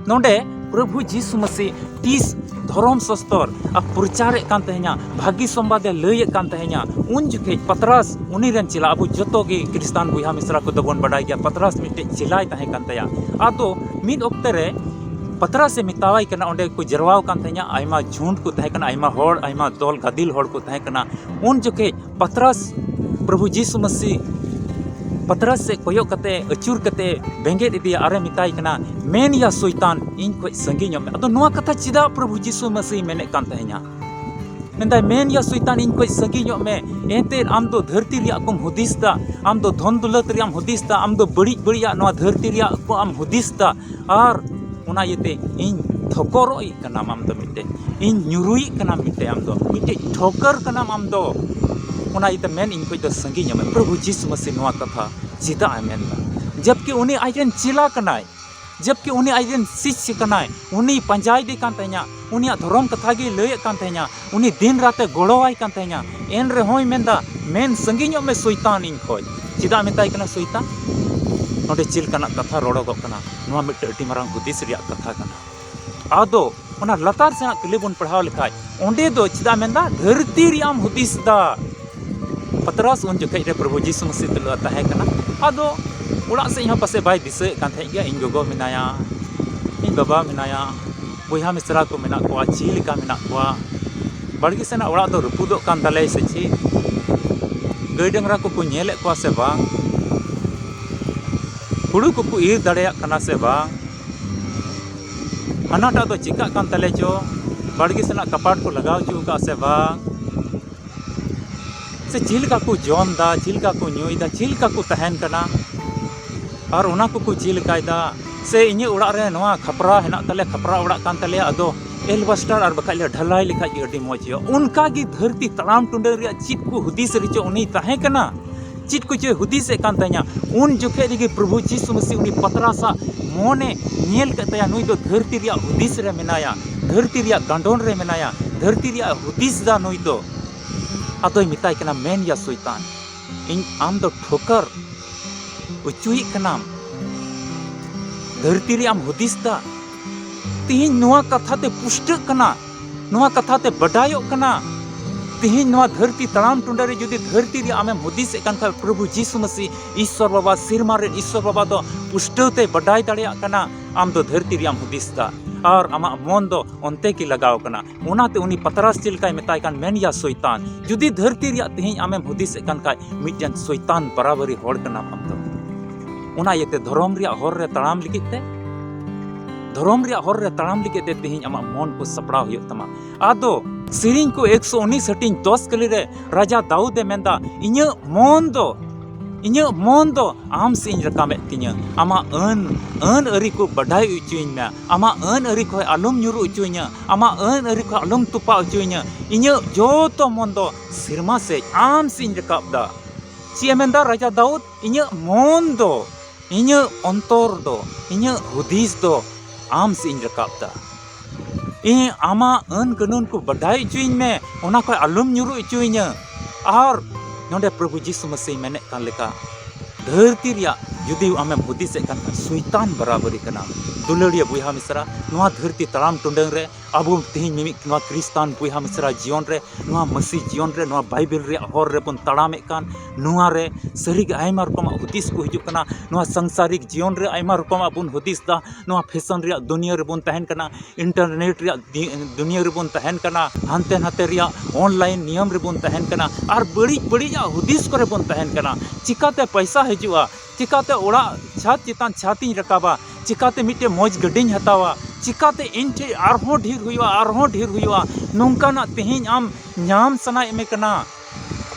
ᱱᱚᱰᱮ ᱯᱨᱚᱵᱷᱩ ᱡᱤᱥᱩ ᱢᱟᱹᱥᱤ ᱛᱤᱥ ᱫᱷᱚᱨᱚᱢ ᱥᱟᱥᱛᱚᱨ ᱟᱨ ᱯᱨᱚᱪᱟᱨᱮᱫ ᱠᱟᱱ ᱛᱟᱦᱮᱸᱧᱟ, ᱵᱷᱟᱹᱜᱤ ᱥᱚᱢᱵᱟᱫ ᱮ ᱞᱟᱹᱭᱮᱫ ᱠᱟᱱ ᱛᱟᱦᱮᱸᱧᱟ, ᱩᱱ ᱡᱚᱠᱷᱮᱡ ᱯᱟᱛᱨᱟᱥ, ᱩᱱᱤ ᱨᱮᱱ ᱪᱮᱞᱟ, ᱟᱵᱚ ᱡᱚᱛᱚ ᱜᱮ ᱠᱷᱨᱤᱥᱴᱟᱱ ᱵᱚᱭᱦᱟ ᱢᱤᱥᱨᱟ ᱠᱚᱫᱚ ᱵᱚᱱ ᱵᱟᱰᱟᱭ ᱜᱮᱭᱟ, ᱯᱟᱛᱨᱟᱥ ᱢᱤᱫᱴᱮᱡ ᱪᱮᱞᱟᱭ ᱛᱟᱦᱮᱸ ᱠᱟᱱ ᱛᱟᱭᱟ᱾ ᱟᱫᱚ ᱢᱤᱫ ᱚᱠᱛᱮ ᱨᱮ ᱯᱟᱛᱨᱟᱥ ᱮ ᱢᱮᱛᱟᱣᱟᱭ ᱠᱟᱱᱟ, ᱚᱸᱰᱮ ᱠᱚ ᱡᱟᱨᱣᱟᱣ ᱠᱟᱱ ᱛᱟᱦᱮᱸᱧᱟ, ᱟᱭᱢᱟ ᱡᱷᱩᱸᱰ ᱠᱚ ᱛᱟᱦᱮᱸ ᱠᱟᱱᱟ, ᱟᱭᱢᱟ ᱦᱚᱲ, ᱟᱭᱢᱟ ᱫᱚᱞ ᱜᱟᱫᱮᱞ ᱦᱚᱲ ᱠᱚ ᱛᱟᱦᱮᱸ ᱠᱟᱱᱟ᱾ ᱩᱱ ᱡᱚᱠᱷᱮᱡ ᱯᱟᱛᱨᱟᱥ, ᱯᱨᱚᱵᱷᱩ ᱡᱤᱥᱩ ᱢᱟᱹᱥᱤ ᱯᱟᱛᱨᱟᱥ ᱥᱮᱫ ᱠᱚᱭᱚᱜ ᱠᱟᱛᱮ, ᱟᱹᱪᱩᱨ ᱠᱟᱛᱮ ᱵᱮᱸᱜᱮᱫ ᱤᱫᱤᱭᱟ ᱟᱨᱮ ᱢᱮᱛᱟᱭ ᱠᱟᱱᱟ, ᱢᱮᱱ ᱭᱟ ᱥᱚᱭᱛᱟᱱ, ᱤᱧ ᱠᱷᱚᱡ ᱥᱟᱺᱜᱤᱧᱚᱜ ᱢᱮ᱾ ᱟᱫᱚ ᱱᱚᱣᱟ ᱠᱟᱛᱷᱟ ᱪᱮᱫᱟᱜ ᱯᱨᱚᱵᱷᱩ ᱡᱤᱥᱩ ᱢᱟᱹᱥᱤ ᱢᱮᱱᱮᱫ ᱠᱟᱱ ᱛᱟᱦᱮᱸᱧᱟ? ᱢᱮᱱᱫᱟᱭ, ᱢᱮᱱ ᱭᱟ ᱥᱚᱭᱛᱟᱱ, ᱤᱧ ᱠᱷᱚᱡ ᱥᱟᱺᱜᱤᱧᱚᱜ ᱢᱮ᱾ ᱮᱱᱛᱮᱫ ᱟᱢ ᱫᱚ ᱫᱷᱟᱹᱨᱛᱤ ᱨᱮᱭᱟᱜ ᱠᱚᱢ ᱦᱩᱫᱤᱥ ᱫᱟ, ᱟᱢ ᱫᱚ ᱫᱷᱚᱱ ᱫᱚᱞᱟᱹᱛ ᱨᱮᱭᱟᱜ ᱮᱢ ᱦᱩᱫᱤᱥ ᱫᱟ, ᱟᱢ ᱫᱚ ᱵᱟᱹᱲᱤᱡ ᱵᱟᱹᱲᱤᱡᱟᱜ ᱠᱚ ᱟᱢ ᱦᱩᱫᱤᱥ ᱫᱟ, ᱟᱨ ᱚᱱᱟ ᱤᱭᱟᱹᱛᱮ ᱤᱧ ᱴᱷᱚᱠᱚᱨᱚᱜ ᱤᱡ ᱠᱟᱱᱟᱢ ᱟᱢ ᱫᱚ ᱢᱤᱫᱴᱮᱡ, ᱤᱧ ᱧᱩᱨᱩᱭᱤᱡ ᱠᱟᱱᱟᱢ ᱢᱤᱫᱴᱮᱡ, ᱟᱢ ᱫᱚ ᱢᱤᱫᱴᱮᱡ ᱴᱷᱚᱠᱟᱹᱨ ᱠᱟᱱᱟᱢ ᱟᱢ ᱫᱚ᱾ ᱚᱱᱟ ᱤᱭᱟᱹᱛᱮ ᱢᱮᱱ, ᱤᱧ ᱠᱷᱚᱡ ᱫᱚ ᱥᱟᱺᱜᱤᱧᱚᱜ ᱢᱮ᱾ ᱯᱨᱚᱵᱷᱩ ᱡᱤᱥᱩ ᱢᱟᱥᱤ ᱱᱚᱣᱟ ᱠᱟᱛᱷᱟ ᱪᱮᱫᱟᱜ ᱮ ᱢᱮᱱᱫᱟ? ᱡᱚᱵᱠᱤ ᱩᱱᱤ ᱟᱡᱨᱮᱱ ᱪᱮᱞᱟ ᱠᱟᱱᱟᱭ, ᱡᱚᱵᱠᱤ ᱩᱱᱤ ᱟᱡᱨᱮᱱ ᱥᱤᱥᱭᱚ ᱠᱟᱱᱟᱭ, ᱩᱱᱤ ᱯᱟᱸᱡᱟᱭᱮᱫᱮ ᱠᱟᱱ ᱛᱟᱦᱮᱸᱱᱟ, ᱩᱱᱤᱭᱟᱜ ᱫᱷᱚᱨᱚᱢ ᱠᱟᱛᱷᱟ ᱜᱮᱭ ᱞᱟᱹᱭᱮᱫ ᱠᱟᱱ ᱛᱟᱦᱮᱸᱱᱟ, ᱩᱱᱤ ᱫᱤᱱ ᱨᱟᱛᱮ ᱜᱚᱲᱚᱣᱟᱭ ᱠᱟᱱ ᱛᱟᱦᱮᱸᱱᱟ᱾ ᱮᱱ ᱨᱮᱦᱚᱸᱭ ᱢᱮᱱᱫᱟ, ᱢᱮᱱ ᱥᱟᱺᱜᱤᱧᱚᱜ ᱢᱮ ᱥᱚᱭᱛᱟᱱ ᱤᱧ ᱠᱷᱚᱡ᱾ ᱪᱮᱫᱟᱜ ᱢᱮᱛᱟᱭ ᱠᱟᱱᱟ ᱥᱚᱭᱛᱟᱱ? ᱱᱚᱰᱮ ᱪᱮᱫ ᱞᱮᱠᱟᱱᱟᱜ ᱠᱟᱛᱷᱟ ᱨᱚᱲᱚᱜᱚᱜ ᱠᱟᱱᱟ? ᱱᱚᱣᱟ ᱢᱤᱫᱴᱮᱱ ᱟᱹᱰᱤ ᱢᱟᱨᱟᱝ ᱦᱩᱫᱤᱥ ᱨᱮᱭᱟᱜ ᱠᱟᱛᱷᱟ ᱠᱟᱱᱟ᱾ ᱟᱫᱚ ᱚᱱᱟ ᱞᱟᱛᱟᱨ ᱥᱮᱱᱟᱜ ᱠᱟᱹᱞᱤ ᱵᱚᱱ ᱯᱟᱲᱦᱟᱣ ᱞᱮᱠᱷᱟᱡ, ᱚᱸᱰᱮ ᱫᱚ ᱪᱮᱫᱟᱜ ᱢᱮᱱᱫᱟ? ᱫᱷᱟᱹᱨᱛᱤ ᱨᱮᱭᱟᱜ ᱮᱢ ᱦᱩᱫᱤᱥ ᱫᱟ᱾ ᱯᱟᱛᱨᱟᱥ ᱩᱱ ᱡᱚᱠᱷᱮᱡ ᱨᱮ ᱯᱨᱚᱵᱷᱩ ᱡᱤᱥᱩ ᱢᱟᱥᱤ ᱛᱩᱞᱩᱡ ᱮ ᱛᱟᱦᱮᱸ ᱠᱟᱱᱟ᱾ ᱟᱫᱚ ᱚᱲᱟᱜ ᱥᱮᱫ ᱦᱚᱸ ᱯᱟᱥᱮᱡ ᱵᱟᱭ ᱫᱤᱥᱟᱹᱭᱮᱫ ᱠᱟᱱ ᱛᱟᱦᱮᱸᱫ ᱜᱮᱭᱟ᱾ ᱤᱧ ᱜᱚᱜᱚ ᱢᱮᱱᱟᱭᱟ, ᱤᱧ ᱵᱟᱵᱟ ᱢᱮᱱᱟᱭᱟ, ᱵᱚᱭᱦᱟ ᱢᱤᱥᱨᱟ ᱠᱚ ᱢᱮᱱᱟᱜ ᱠᱚᱣᱟ, ᱪᱮᱫ ᱞᱮᱠᱟ ᱢᱮᱱᱟᱜ ᱠᱚᱣᱟ, ᱵᱟᱲᱜᱮ ᱥᱮᱱᱟᱜ ᱚᱲᱟᱜ ᱫᱚ ᱨᱟᱹᱯᱩᱫᱚᱜ ᱠᱟᱱ ᱛᱟᱞᱮᱭᱟ ᱥᱮ ᱪᱮᱫ, ᱜᱟᱹᱭ ᱰᱟᱝᱨᱟ ᱠᱚᱠᱚ ᱧᱮᱞᱮᱫ ᱠᱚᱣᱟ ᱥᱮ ᱵᱟᱝ, ᱦᱩᱲᱩ ᱠᱚᱠᱚ ᱤᱨ ᱫᱟᱲᱮᱭᱟᱜ ᱠᱟᱱᱟ ᱥᱮ ᱵᱟᱝ, ᱦᱟᱱᱟᱴᱟᱜ ᱫᱚ ᱪᱤᱠᱟᱹᱜ ᱠᱟᱱ ᱛᱟᱞᱮ ᱪᱚ, ᱵᱟᱲᱜᱮ ᱥᱮᱱᱟᱜ ᱠᱟᱯᱟᱴ ᱠᱚ ᱞᱟᱜᱟᱣ ᱦᱚᱪᱚ ᱟᱠᱟᱫ ᱥᱮ ᱵᱟᱝ, ᱥᱮ ᱪᱮᱫ ᱞᱮᱠᱟ ᱠᱚ ᱡᱚᱢ ᱫᱟ, ᱪᱮᱫ ᱞᱮᱠᱟ ᱠᱚ ᱧᱩᱭ ᱫᱟ, ᱪᱮᱫ ᱞᱮᱠᱟ ᱠᱚ ᱛᱟᱦᱮᱱ ᱠᱟᱱᱟ, ᱟᱨ ᱚᱱᱟ ᱠᱚᱠᱚ ᱪᱮᱫ ᱞᱮᱠᱟᱭ ᱫᱟ, ᱥᱮ ᱤᱧᱟᱹᱜ ᱚᱲᱟᱜ ᱨᱮ ᱱᱚᱣᱟ ᱠᱷᱟᱯᱨᱟ ᱦᱮᱱᱟᱜ ᱛᱟᱞᱮᱭᱟ, ᱠᱷᱟᱯᱨᱟ ᱚᱲᱟᱜ ᱠᱟᱱ ᱛᱟᱞᱮᱭᱟ, ᱟᱫᱚ ᱮᱞᱵᱟᱥᱴᱟᱨ ᱟᱨ ᱵᱟᱠᱷᱟᱡ ᱞᱮ ᱰᱷᱟᱞᱟᱭ ᱞᱮᱠᱷᱟᱡ ᱜᱮ ᱟᱹᱰᱤ ᱢᱚᱡᱽ ᱦᱩᱭᱩᱜᱼᱟ᱾ ᱚᱱᱠᱟ ᱜᱮ ᱫᱷᱟᱹᱨᱛᱤ ᱛᱟᱲᱟᱢ ᱴᱩᱰᱟᱹ ᱨᱮᱭᱟᱜ ᱪᱮᱫ ᱠᱚ ᱦᱩᱫᱤᱥ ᱨᱮᱪᱚ ᱩᱱᱤ ᱛᱟᱦᱮᱸ ᱠᱟᱱᱟ, ᱪᱮᱫ ᱠᱚᱪᱚᱭ ᱦᱩᱫᱤᱥᱮᱫ ᱠᱟᱱ ᱛᱟᱦᱮᱸᱱᱟ᱾ ᱩᱱ ᱡᱚᱠᱷᱮᱡ ᱨᱮᱜᱮ ᱯᱨᱚᱵᱷᱩ ᱡᱤᱥᱩ ᱢᱟᱥᱤ ᱩᱱᱤ ᱯᱟᱛᱨᱟᱥᱟᱜ ᱢᱚᱱᱮ ᱧᱮᱞ ᱠᱮᱫ ᱛᱟᱭᱟ, ᱱᱩᱭ ᱫᱚ ᱫᱷᱟᱹᱨᱛᱤ ᱨᱮᱭᱟᱜ ᱦᱩᱫᱤᱥ ᱨᱮ ᱢᱮᱱᱟᱭᱟ, ᱫᱷᱟᱹᱨᱛᱤ ᱨᱮᱭᱟᱜ ᱜᱟᱸᱰᱚᱱ ᱨᱮ ᱢᱮᱱᱟᱭᱟ, ᱫᱷᱟᱹᱨᱛᱤ ᱨᱮᱭᱟᱜ ᱦᱩᱫᱤᱥ ᱫᱟ ᱱᱩᱭ ᱫᱚ᱾ ᱟᱫᱚᱭ ᱢᱮᱛᱟᱭ ᱠᱟᱱᱟ, ᱢᱮᱱ ᱭᱟ ᱥᱚᱭᱛᱟᱱ, ᱤᱧ ᱟᱢ ᱫᱚ ᱴᱷᱚᱠᱟᱨ ᱚᱪᱚᱭᱮᱫ ᱠᱟᱱᱟᱢ, ᱫᱷᱟᱹᱨᱛᱤ ᱨᱮᱭᱟᱜ ᱮᱢ ᱦᱩᱫᱤᱥ ᱫᱟ᱾ ᱛᱤᱦᱤᱧ ᱱᱚᱣᱟ ᱠᱟᱛᱷᱟ ᱛᱮ ᱯᱩᱥᱴᱟᱹᱜ ᱠᱟᱱᱟ, ᱱᱚᱣᱟ ᱠᱟᱛᱷᱟ ᱛᱮ ᱵᱟᱰᱟᱭᱚᱜ ᱠᱟᱱᱟ᱾ ᱛᱤᱦᱤᱧ ᱱᱚᱣᱟ ᱫᱷᱟᱹᱨᱛᱤ ᱛᱟᱲᱟᱢ ᱴᱩᱰᱟᱹ ᱨᱮ ᱡᱩᱫᱤ ᱫᱷᱟᱹᱨᱛᱤ ᱨᱮᱭᱟᱜ ᱟᱢᱮᱢ ᱦᱩᱫᱤᱥᱮᱫ ᱠᱟᱱ ᱠᱷᱟᱱ, ᱯᱨᱚᱵᱷᱩ ᱡᱤᱥᱩ ᱢᱟᱥᱤ, ᱤᱥᱥᱚᱨ ᱵᱟᱵᱟ, ᱥᱮᱨᱢᱟ ᱨᱮᱱ ᱤᱥᱥᱚᱨ ᱵᱟᱵᱟ ᱫᱚ ᱯᱩᱥᱴᱟᱹᱣ ᱛᱮ ᱵᱟᱰᱟᱭ ᱫᱟᱲᱮᱭᱟᱜ ᱠᱟᱱᱟ ᱟᱢ ᱫᱚ ᱫᱷᱟᱹᱨᱛᱤ ᱨᱮᱭᱟᱜ ᱮᱢ ᱦᱩᱫᱤᱥ ᱫᱟ, ᱟᱨ ᱟᱢᱟᱜ ᱢᱚᱱ ᱫᱚ ᱚᱱᱛᱮ ᱜᱮ ᱞᱟᱜᱟᱣ ᱠᱟᱱᱟ᱾ ᱚᱱᱟᱛᱮ ᱩᱱᱤ ᱯᱟᱛᱨᱟᱥ ᱪᱮᱫ ᱞᱮᱠᱟᱭ ᱢᱮᱛᱟᱭ ᱠᱟᱱ, ᱢᱮᱱ ᱭᱟ ᱥᱚᱭᱛᱟᱱ, ᱡᱩᱫᱤ ᱫᱷᱟᱹᱨᱛᱤ ᱨᱮᱭᱟᱜ ᱛᱮᱦᱮᱧ ᱟᱢᱮᱢ ᱦᱩᱫᱤᱥᱮᱫ ᱠᱟᱱ ᱠᱷᱟᱡ, ᱢᱤᱫᱴᱮᱱ ᱥᱚᱭᱛᱟᱱ ᱵᱟᱨᱟᱵᱟᱨᱤ ᱦᱚᱲ ᱠᱟᱱᱟᱢ ᱟᱢ ᱫᱚ᱾ ᱚᱱᱟ ᱤᱭᱟᱹᱛᱮ ᱫᱷᱚᱨᱚᱢ ᱨᱮᱭᱟᱜ ᱦᱚᱨ ᱨᱮ ᱛᱟᱲᱟᱢ ᱞᱟᱹᱜᱤᱫ ᱛᱮ, ᱫᱷᱚᱨᱚᱢ ᱨᱮᱭᱟᱜ ᱦᱚᱨ ᱨᱮ ᱛᱟᱲᱟᱢ ᱞᱟᱹᱜᱤᱫ ᱛᱮ ᱛᱮᱦᱮᱧ ᱟᱢᱟᱜ ᱢᱚᱱ ᱠᱚ ᱥᱟᱯᱲᱟᱣ ᱦᱩᱭᱩᱜ ᱛᱟᱢᱟ᱾ ᱟᱫᱚ ᱥᱮᱨᱮᱧ ᱠᱚ ᱮᱠᱥᱚ ᱩᱱᱤᱥ ᱦᱟᱹᱴᱤᱧ ᱫᱚᱥ ᱠᱟᱹᱞᱤ ᱨᱮ ᱨᱟᱡᱟ ᱫᱟᱣᱩᱫ ᱮ ᱢᱮᱱᱫᱟ, ᱤᱧᱟᱹᱜ ᱢᱚᱱ ᱫᱚ, ᱤᱧᱟᱹᱜ ᱢᱚᱱ ᱫᱚ ᱟᱢ ᱥᱮᱫ ᱤᱧ ᱨᱟᱠᱟᱵᱮᱫ ᱛᱤᱧᱟᱹ, ᱟᱢᱟᱜ ᱟᱹᱱ, ᱟᱹᱱ ᱟᱹᱨᱤ ᱠᱚ ᱵᱟᱰᱟᱭ ᱦᱚᱪᱚᱧ ᱢᱮ, ᱟᱢᱟᱜ ᱟᱹᱱ ᱟᱹᱨᱤ ᱠᱷᱚᱱ ᱟᱞᱚᱢ ᱧᱩᱨᱩ ᱦᱚᱪᱚᱧᱟ, ᱟᱢᱟᱜ ᱟᱹᱱ ᱟᱹᱨᱤ ᱠᱷᱚᱱ ᱟᱞᱚᱢ ᱛᱚᱯᱟ ᱦᱚᱪᱚᱧᱟ᱾ ᱤᱧᱟᱹᱜ ᱡᱚᱛᱚ ᱢᱚᱱ ᱫᱚ ᱥᱮᱨᱢᱟ ᱥᱮᱫ ᱟᱢ ᱥᱮᱫ ᱤᱧ ᱨᱟᱠᱟᱵ ᱫᱟ᱾ ᱪᱮᱫ ᱮ ᱢᱮᱱᱫᱟ ᱨᱟᱡᱟ ᱫᱟᱣᱩᱫ? ᱤᱧᱟᱹᱜ ᱢᱚᱱ ᱫᱚ, ᱤᱧᱟᱹᱜ ᱚᱱᱛᱚᱨ ᱫᱚ, ᱤᱧᱟᱹᱜ ᱦᱩᱫᱤᱥ ᱫᱚ ᱟᱢ ᱥᱮᱫ ᱤᱧ ᱨᱟᱠᱟᱵ ᱫᱟ᱾ ᱤᱧ ᱟᱢᱟᱜ ᱟᱹᱱ ᱠᱟᱹᱱᱩᱱ ᱠᱚ ᱵᱟᱰᱟᱭ ᱦᱚᱪᱚᱧ ᱢᱮ, ᱚᱱᱟ ᱠᱷᱚᱱ ᱟᱞᱚᱢ ᱧᱩᱨᱩ ᱦᱚᱪᱚᱧᱟ᱾ ᱟᱨ ᱱᱚᱰᱮ ᱯᱨᱚᱵᱷᱩ ᱡᱤᱥᱩ ᱢᱟᱹᱥᱤ ᱢᱮᱱᱮᱫ ᱠᱟᱱ ᱞᱮᱠᱟ, ᱫᱷᱟᱹᱨᱛᱤ ᱨᱮᱭᱟᱜ ᱡᱩᱫᱤ ᱟᱢᱮᱢ ᱦᱩᱫᱤᱥᱮᱫ ᱠᱟᱱ ᱠᱷᱟᱱ, ᱥᱚᱭᱛᱟᱱ ᱵᱟᱨᱟᱵᱟᱹᱨᱤ ᱠᱟᱱᱟ᱾ ᱫᱩᱞᱟᱹᱲᱤᱭᱟᱹ ᱵᱚᱭᱦᱟ ᱢᱤᱥᱨᱟ, ᱱᱚᱣᱟ ᱫᱷᱟᱹᱨᱛᱤ ᱛᱟᱲᱟᱢ ᱴᱩᱰᱟᱹᱝ ᱨᱮ ᱟᱵᱚ ᱛᱮᱦᱮᱧ ᱢᱤᱢᱤᱫ ᱱᱚᱣᱟ ᱠᱷᱨᱤᱥᱴᱟᱱ ᱵᱚᱭᱦᱟ ᱢᱤᱥᱨᱟ ᱡᱤᱭᱚᱱ ᱨᱮ, ᱱᱚᱣᱟ ᱢᱟᱹᱥᱤ ᱡᱤᱭᱚᱱ ᱨᱮ, ᱱᱚᱣᱟ ᱵᱟᱭᱵᱮᱞ ᱨᱮᱭᱟᱜ ᱦᱚᱨ ᱨᱮᱵᱚᱱ ᱛᱟᱲᱟᱢᱮᱫ ᱠᱟᱱ, ᱱᱚᱣᱟ ᱨᱮ ᱥᱟᱹᱨᱤᱜᱮ ᱟᱭᱢᱟ ᱨᱚᱠᱚᱢᱟᱜ ᱦᱩᱫᱤᱥ ᱠᱚ ᱦᱤᱡᱩᱜ ᱠᱟᱱᱟ᱾ ᱱᱚᱣᱟ ᱥᱟᱝᱥᱟᱨᱤᱠ ᱡᱤᱭᱚᱱ ᱨᱮ ᱟᱭᱢᱟ ᱨᱚᱠᱚᱢᱟᱜ ᱵᱚᱱ ᱦᱩᱫᱤᱥ ᱫᱟ᱾ ᱱᱚᱣᱟ ᱯᱷᱮᱥᱚᱱ ᱨᱮᱭᱟᱜ ᱫᱩᱱᱤᱭᱟᱹ ᱨᱮᱵᱚᱱ ᱛᱟᱦᱮᱱ ᱠᱟᱱᱟ, ᱤᱱᱴᱟᱨᱱᱮᱴ ᱨᱮᱭᱟᱜ ᱫᱤ-, ᱫᱩᱱᱤᱭᱟᱹ ᱨᱮᱵᱚᱱ ᱛᱟᱦᱮᱱ ᱠᱟᱱᱟ, ᱦᱟᱱᱛᱮ ᱱᱟᱛᱮ ᱨᱮᱭᱟᱜ ᱚᱱᱞᱟᱭᱤᱱ ᱱᱤᱭᱚᱢ ᱨᱮᱵᱚᱱ ᱛᱟᱦᱮᱱ ᱠᱟᱱᱟ, ᱟᱨ ᱵᱟᱹᱲᱤᱡ ᱵᱟᱹᱲᱤᱡᱟᱜ ᱦᱩᱫᱤᱥ ᱠᱚᱨᱮ ᱵᱚᱱ ᱛᱟᱦᱮᱱ ᱠᱟᱱᱟ᱾ ᱪᱤᱠᱟᱛᱮ ᱯᱚᱭᱥᱟ ᱦᱤᱡᱩᱜᱼᱟ? ᱪᱤᱠᱟᱛᱮ ᱚᱲᱟᱜ ᱪᱷᱟᱫ ᱪᱮᱛᱟᱱ ᱪᱷᱟᱫ ᱤᱧ ᱨᱟᱠᱟᱵᱟ? ᱪᱤᱠᱟᱛᱮ ᱢᱤᱫᱴᱮᱱ ᱢᱚᱡᱽ ᱜᱟᱹᱰᱤᱧ ᱦᱟᱛᱟᱣᱟ? ᱪᱤᱠᱟᱛᱮ ᱤᱧ ᱴᱷᱮᱱ ᱟᱨᱦᱚᱸ ᱰᱷᱮᱨ ᱦᱩᱭᱩᱜᱼᱟ, ᱟᱨᱦᱚᱸ ᱰᱷᱮᱨ ᱦᱩᱭᱩᱜᱼᱟ? ᱱᱚᱝᱠᱟᱱᱟᱜ ᱛᱮᱦᱮᱧ ᱟᱢ ᱧᱟᱢ ᱥᱟᱱᱟᱭᱮᱫ ᱢᱮ ᱠᱟᱱᱟ᱾